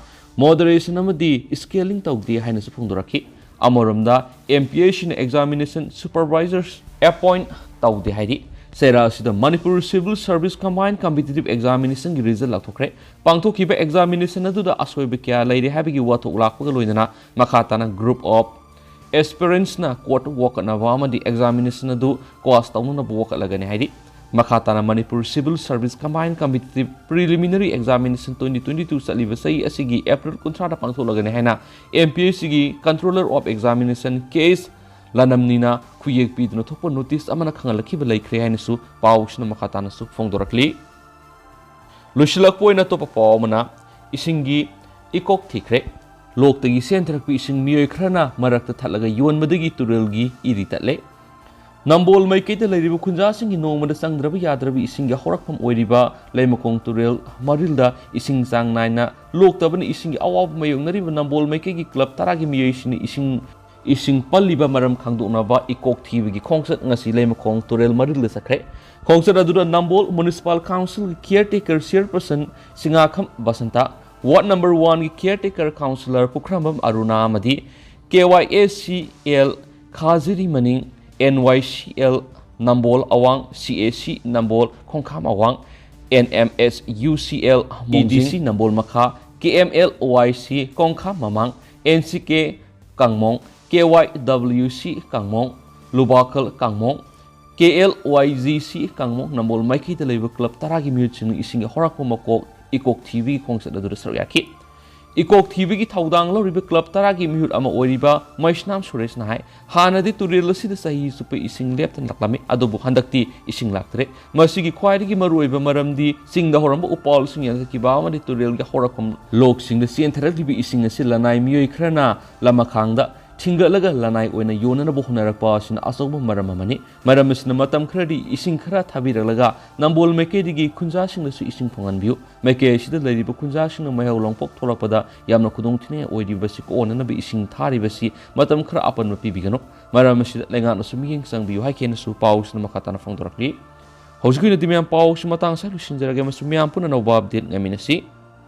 moderation ꯑꯃꯗꯤ scaling ꯇꯧꯗꯦ ꯍꯥꯏꯅꯁꯨ ꯐꯣꯡꯗꯣꯔꯛꯈꯤ꯫ ꯑꯃꯔꯣꯝꯗ, M P S C ꯅ examination supervisors appoint ꯇꯧꯗꯦ ꯍꯥꯏꯔꯤ꯫ ꯆꯩꯔꯥ ꯑꯁꯤꯗ Manipur Civil Service Combined Competitive Examination ꯒꯤ result ꯂꯥꯎꯊꯣꯛꯈ꯭ꯔꯦ꯫ ꯄꯥꯡꯊꯣꯛꯈꯤꯕ examination ꯑꯗꯨꯗ ꯑꯁꯣꯏꯕ ꯀꯌꯥ ꯂꯩꯔꯦ ꯍꯥꯏꯕꯒꯤ ꯋꯥꯊꯣꯛ ꯂꯥꯛꯄꯒ ꯂꯣꯏꯅꯅ ꯃꯈꯥ ꯇꯥꯅ group of aspirants ꯅ court ꯇ ꯋꯥꯀꯠꯅꯕ ꯑꯃꯗꯤ examination ꯑꯗꯨ quash ꯇꯧꯅꯅꯕ ꯋꯥꯀꯠꯂꯒꯅꯤ ꯍꯥꯏꯔꯤ꯫ ꯃꯈꯥ ꯇꯥꯅ Manipur Civil Service Combined Competitive Preliminary Examination twenty twenty-two ꯆꯠꯂꯤꯕ ꯆꯍꯤ ꯑꯁꯤꯒꯤ April ꯀꯨꯟꯊ꯭ꯔꯥꯗ ꯄꯥꯡꯊꯣꯛꯂꯒꯅꯤ ꯍꯥꯏꯅ M P S C ꯒꯤ Controller of Examination K S ꯂꯅꯝꯅꯤꯅ ꯈꯨꯌꯦꯛ ꯄꯤꯗꯨꯅ ꯊꯣꯛꯄ notice ꯑꯃꯅ ꯈꯪꯍꯜꯂꯛꯈꯤꯕ ꯂꯩꯈ꯭ꯔꯦ ꯍꯥꯏꯅꯁꯨ ꯄꯥꯎꯁꯤꯅ ꯃꯈꯥ ꯇꯥꯅꯁꯨ ꯐꯣꯡꯗꯣꯔꯛꯂꯤ꯫ ꯂꯣꯏꯁꯤꯜꯂꯛꯄ ꯑꯣꯏꯅ ꯑꯇꯣꯞꯄ ꯄꯥꯎ ꯑꯃꯅ, ꯏꯁꯤꯡꯒꯤ ꯏꯀꯣꯛ ꯊꯤꯈ꯭ꯔꯦ꯫ ꯂꯣꯛꯇꯒꯤ ꯆꯦꯟꯊꯔꯛꯄ ꯏꯁꯤꯡ ꯃꯤꯑꯣꯏ ꯈꯔꯅ ꯃꯔꯛꯇ ꯊꯠꯂꯒ ꯌꯣꯟꯕꯗꯒꯤ ꯇꯨꯔꯦꯜꯒꯤ ꯏꯔꯤ ꯇꯠꯂꯦ꯫ ꯅꯝꯕꯣꯜ ꯃꯥꯏꯀꯩꯗ ꯂꯩꯔꯤꯕ ꯈꯨꯟꯖꯥꯁꯤꯡꯒꯤ ꯅꯣꯡꯃꯗ ꯆꯪꯗ꯭ꯔꯕ ꯌꯥꯗ꯭ꯔꯕ ꯏꯁꯤꯡꯒꯤ ꯍꯧꯔꯛꯐꯝ ꯑꯣꯏꯔꯤꯕ ꯂꯩꯃꯈꯣꯡ ꯇꯨꯔꯦꯜ ꯃꯔꯤꯜꯗ ꯏꯁꯤꯡ ꯆꯥꯡ ꯅꯥꯏꯅ ꯂꯣꯛꯇꯕꯅ ꯏꯁꯤꯡꯒꯤ ꯑꯋꯥꯕ ꯃꯥꯌꯣꯛꯅꯔꯤꯕ ꯅꯝꯕꯣꯜ ꯃꯥꯏꯀꯩꯒꯤ ꯀ꯭ꯂꯕ ꯇꯔꯥꯒꯤ ꯃꯤꯑꯣꯏꯁꯤꯡꯅ ꯏꯁꯤꯡ, ꯏꯁꯤꯡ ꯄꯜꯂꯤꯕ ꯃꯔꯝ ꯈꯪꯗꯣꯛꯅꯕ ꯏꯀꯣꯛ ꯊꯤꯕꯒꯤ ꯈꯣꯡꯆꯠ ꯉꯁꯤ ꯂꯩꯃꯈꯣꯡ ꯇꯨꯔꯦꯜ ꯃꯔꯤꯜꯗ ꯆꯠꯈ꯭ꯔꯦ꯫ ꯈꯣꯡꯆꯠ ꯑꯗꯨꯗ ꯅꯝꯕꯣꯜ ꯃ꯭ꯌꯨꯅꯤꯁꯤꯄꯥꯜ ꯀꯥꯎꯟꯁꯤꯜꯒꯤ ꯀꯤꯌꯔꯇꯦꯀꯔ ꯆꯤꯌꯔꯄꯔꯁꯟ ꯁꯤꯡꯉꯥꯈꯝ ꯕꯁꯟꯇ, ꯋꯥꯔꯗ ꯅꯝꯕꯔ ꯋꯥꯟꯒꯤ ꯀꯤꯌꯔꯇꯦꯀꯔ ꯀꯥꯎꯟꯁꯤꯂꯔ ꯄꯨꯈ꯭ꯔꯝꯕꯝ ꯑꯔꯨꯅꯥ ꯑꯃꯗꯤ ꯀꯦ ꯋꯥꯏ ꯑꯦ ꯁꯤ ꯑꯦꯜ ꯈꯥꯖꯤꯔꯤ ꯃꯅꯤꯡ, ꯑꯦꯟ ꯋꯥꯏ ꯁꯤ ꯑꯦꯜ ꯅꯝꯕꯣꯜ ꯑꯋꯥꯡ, ꯁꯤ ꯑꯦ ꯁꯤ ꯅꯝꯕꯣꯜ ꯈꯣꯡꯈꯥꯝ ꯑꯋꯥꯡ, N M S U C L ꯃꯣꯡꯖꯤꯡ, ꯏ ꯗꯤ ꯁꯤ ꯅꯝꯕꯣꯜ ꯃꯈꯥ, ꯀꯦ ꯑꯦꯝ ꯑꯦꯜ ꯋꯥꯏ ꯁꯤ ꯀꯣꯡꯈꯥꯝ ꯃꯃꯥꯡ, ꯑꯦꯟ ꯁꯤ ꯀꯦ ꯀꯥꯡꯃꯣꯡ, ꯀꯦ ꯋꯥꯏ ꯗꯕ꯭ꯂꯤꯎ ꯁꯤ ꯀꯥꯡꯃꯣꯡ, ꯂꯨꯕꯥꯀꯜ ꯀꯥꯡꯃꯣꯡ, ꯀꯦ ꯑꯦꯜ ꯋꯥꯏ ꯖꯤ ꯁꯤ ꯀꯥꯡꯃꯣꯡ ꯅꯝꯕꯣꯜ ꯃꯥꯏꯀꯩꯗ ꯂꯩꯕ ꯀ꯭ꯂꯕ ꯇꯔꯥꯒꯤ ꯃꯤꯍꯨꯠꯁꯤꯡꯅ ꯏꯁꯤꯡꯒꯤ ꯍꯧꯔꯛꯄ ꯃꯀꯣꯛ ꯏꯀꯣꯛ ꯊꯤꯕꯒꯤ ꯈꯣꯡꯆꯠ ꯑꯗꯨꯗ ꯁꯔꯨꯛ ꯌꯥꯈꯤ꯫ ꯏꯀꯣꯛ ꯊꯤꯕꯒꯤ ꯊꯧꯗꯥꯡ ꯂꯧꯔꯤꯕ ꯀ꯭ꯂꯕ ꯇꯔꯥꯒꯤ ꯃꯤꯍꯨꯠ ꯑꯃ ꯑꯣꯏꯔꯤꯕ ꯃꯩꯁꯅꯥꯝ ꯁꯨꯔꯦꯁꯅ ꯍꯥꯏ, ꯍꯥꯟꯅꯗꯤ ꯇꯨꯔꯦꯜ ꯑꯁꯤꯗ ꯆꯍꯤ ꯆꯨꯞꯄ ꯏꯁꯤꯡ ꯂꯦꯞꯇꯅ ꯂꯥꯛꯂꯝꯃꯤ, ꯑꯗꯨꯕꯨ ꯍꯟꯗꯛꯇꯤ ꯏꯁꯤꯡ ꯂꯥꯛꯇ꯭ꯔꯦ꯫ ꯃꯁꯤꯒꯤ ꯈ꯭ꯋꯥꯏꯗꯒꯤ ꯃꯔꯨꯑꯣꯏꯕ ꯃꯔꯝꯗꯤ ꯆꯤꯡꯗ ꯍꯧꯔꯝꯕ ꯎꯄꯥꯜꯁꯤꯡ ꯌꯥꯟꯊꯠꯈꯤꯕ ꯑꯃꯗꯤ ꯇꯨꯔꯦꯜꯒꯤ ꯍꯧꯔꯛꯐꯝ ꯂꯣꯛꯁꯤꯡꯗ ꯆꯦꯟꯊꯔꯛꯂꯤꯕ ꯏꯁꯤꯡ ꯑꯁꯤ ꯂꯅꯥꯏ ꯃꯤꯑꯣꯏ ꯈꯔꯅ ꯂꯃꯈꯥꯡꯗ ꯊꯤꯡꯒꯠꯂꯒ ꯂꯅꯥꯏ ꯑꯣꯏꯅ ꯌꯣꯟꯅꯅꯕ ꯍꯣꯠꯅꯔꯛꯄ ꯑꯁꯤꯅ ꯑꯆꯧꯕ ꯃꯔꯝ ꯑꯃꯅꯤ꯫ ꯃꯔꯝ ꯑꯁꯤꯅ ꯃꯇꯝ ꯈꯔꯗꯤ ꯏꯁꯤꯡ ꯈꯔ ꯊꯥꯕꯤꯔꯛꯂꯒ ꯅꯝꯕꯣꯜ ꯃꯥꯏꯀꯩꯗꯒꯤ ꯈꯨꯟꯖꯥꯁꯤꯡꯗꯁꯨ ꯏꯁꯤꯡ ꯐꯪꯍꯟꯕꯤꯌꯨ꯫ ꯃꯥꯏꯀꯩ ꯑꯁꯤꯗ ꯂꯩꯔꯤꯕ ꯈꯨꯟꯖꯥꯁꯤꯡꯅ ꯃꯍꯩ ꯂꯣꯡꯄꯣꯛ ꯊꯣꯛꯂꯛꯄꯗ ꯌꯥꯝꯅ ꯈꯨꯗꯣꯡꯊꯤꯅꯤꯡꯉꯥꯏ ꯑꯣꯏꯔꯤꯕꯁꯤ ꯀꯣꯛꯍꯟꯅꯅꯕ ꯏꯁꯤꯡ ꯊꯥꯔꯤꯕꯁꯤ ꯃꯇꯝ ꯈꯔ ꯑꯄꯟꯕ ꯄꯤꯕꯤꯒꯅꯨ꯫ ꯃꯔꯝ ꯑꯁꯤꯗ ꯂꯩꯉꯥꯛꯅꯁꯨ ꯃꯤꯠꯌꯦꯡ ꯆꯪꯕꯤꯌꯨ ꯍꯥꯏꯈꯤꯅꯁꯨ ꯄꯥꯎꯁꯤꯅ ꯃꯈꯥ ꯇꯥꯅ ꯐꯣꯡꯗꯣꯔꯛꯂꯤ꯫ ꯍꯧꯖꯤꯛꯀꯤ ꯑꯣꯏꯅꯗꯤ ꯃꯌꯥꯝ ꯄꯥꯎꯁꯤ ꯃꯇꯥꯡ ꯑꯁꯤꯗ ꯂꯣꯏꯁꯤꯟꯖꯔꯒꯦ ꯑꯃꯁꯨꯡ ꯃꯌꯥꯝ ꯄꯨꯟꯅ ꯑꯅꯧꯕ ꯑꯞꯗꯦꯠ ꯉꯥꯏꯃꯤꯟꯅꯁꯤ꯫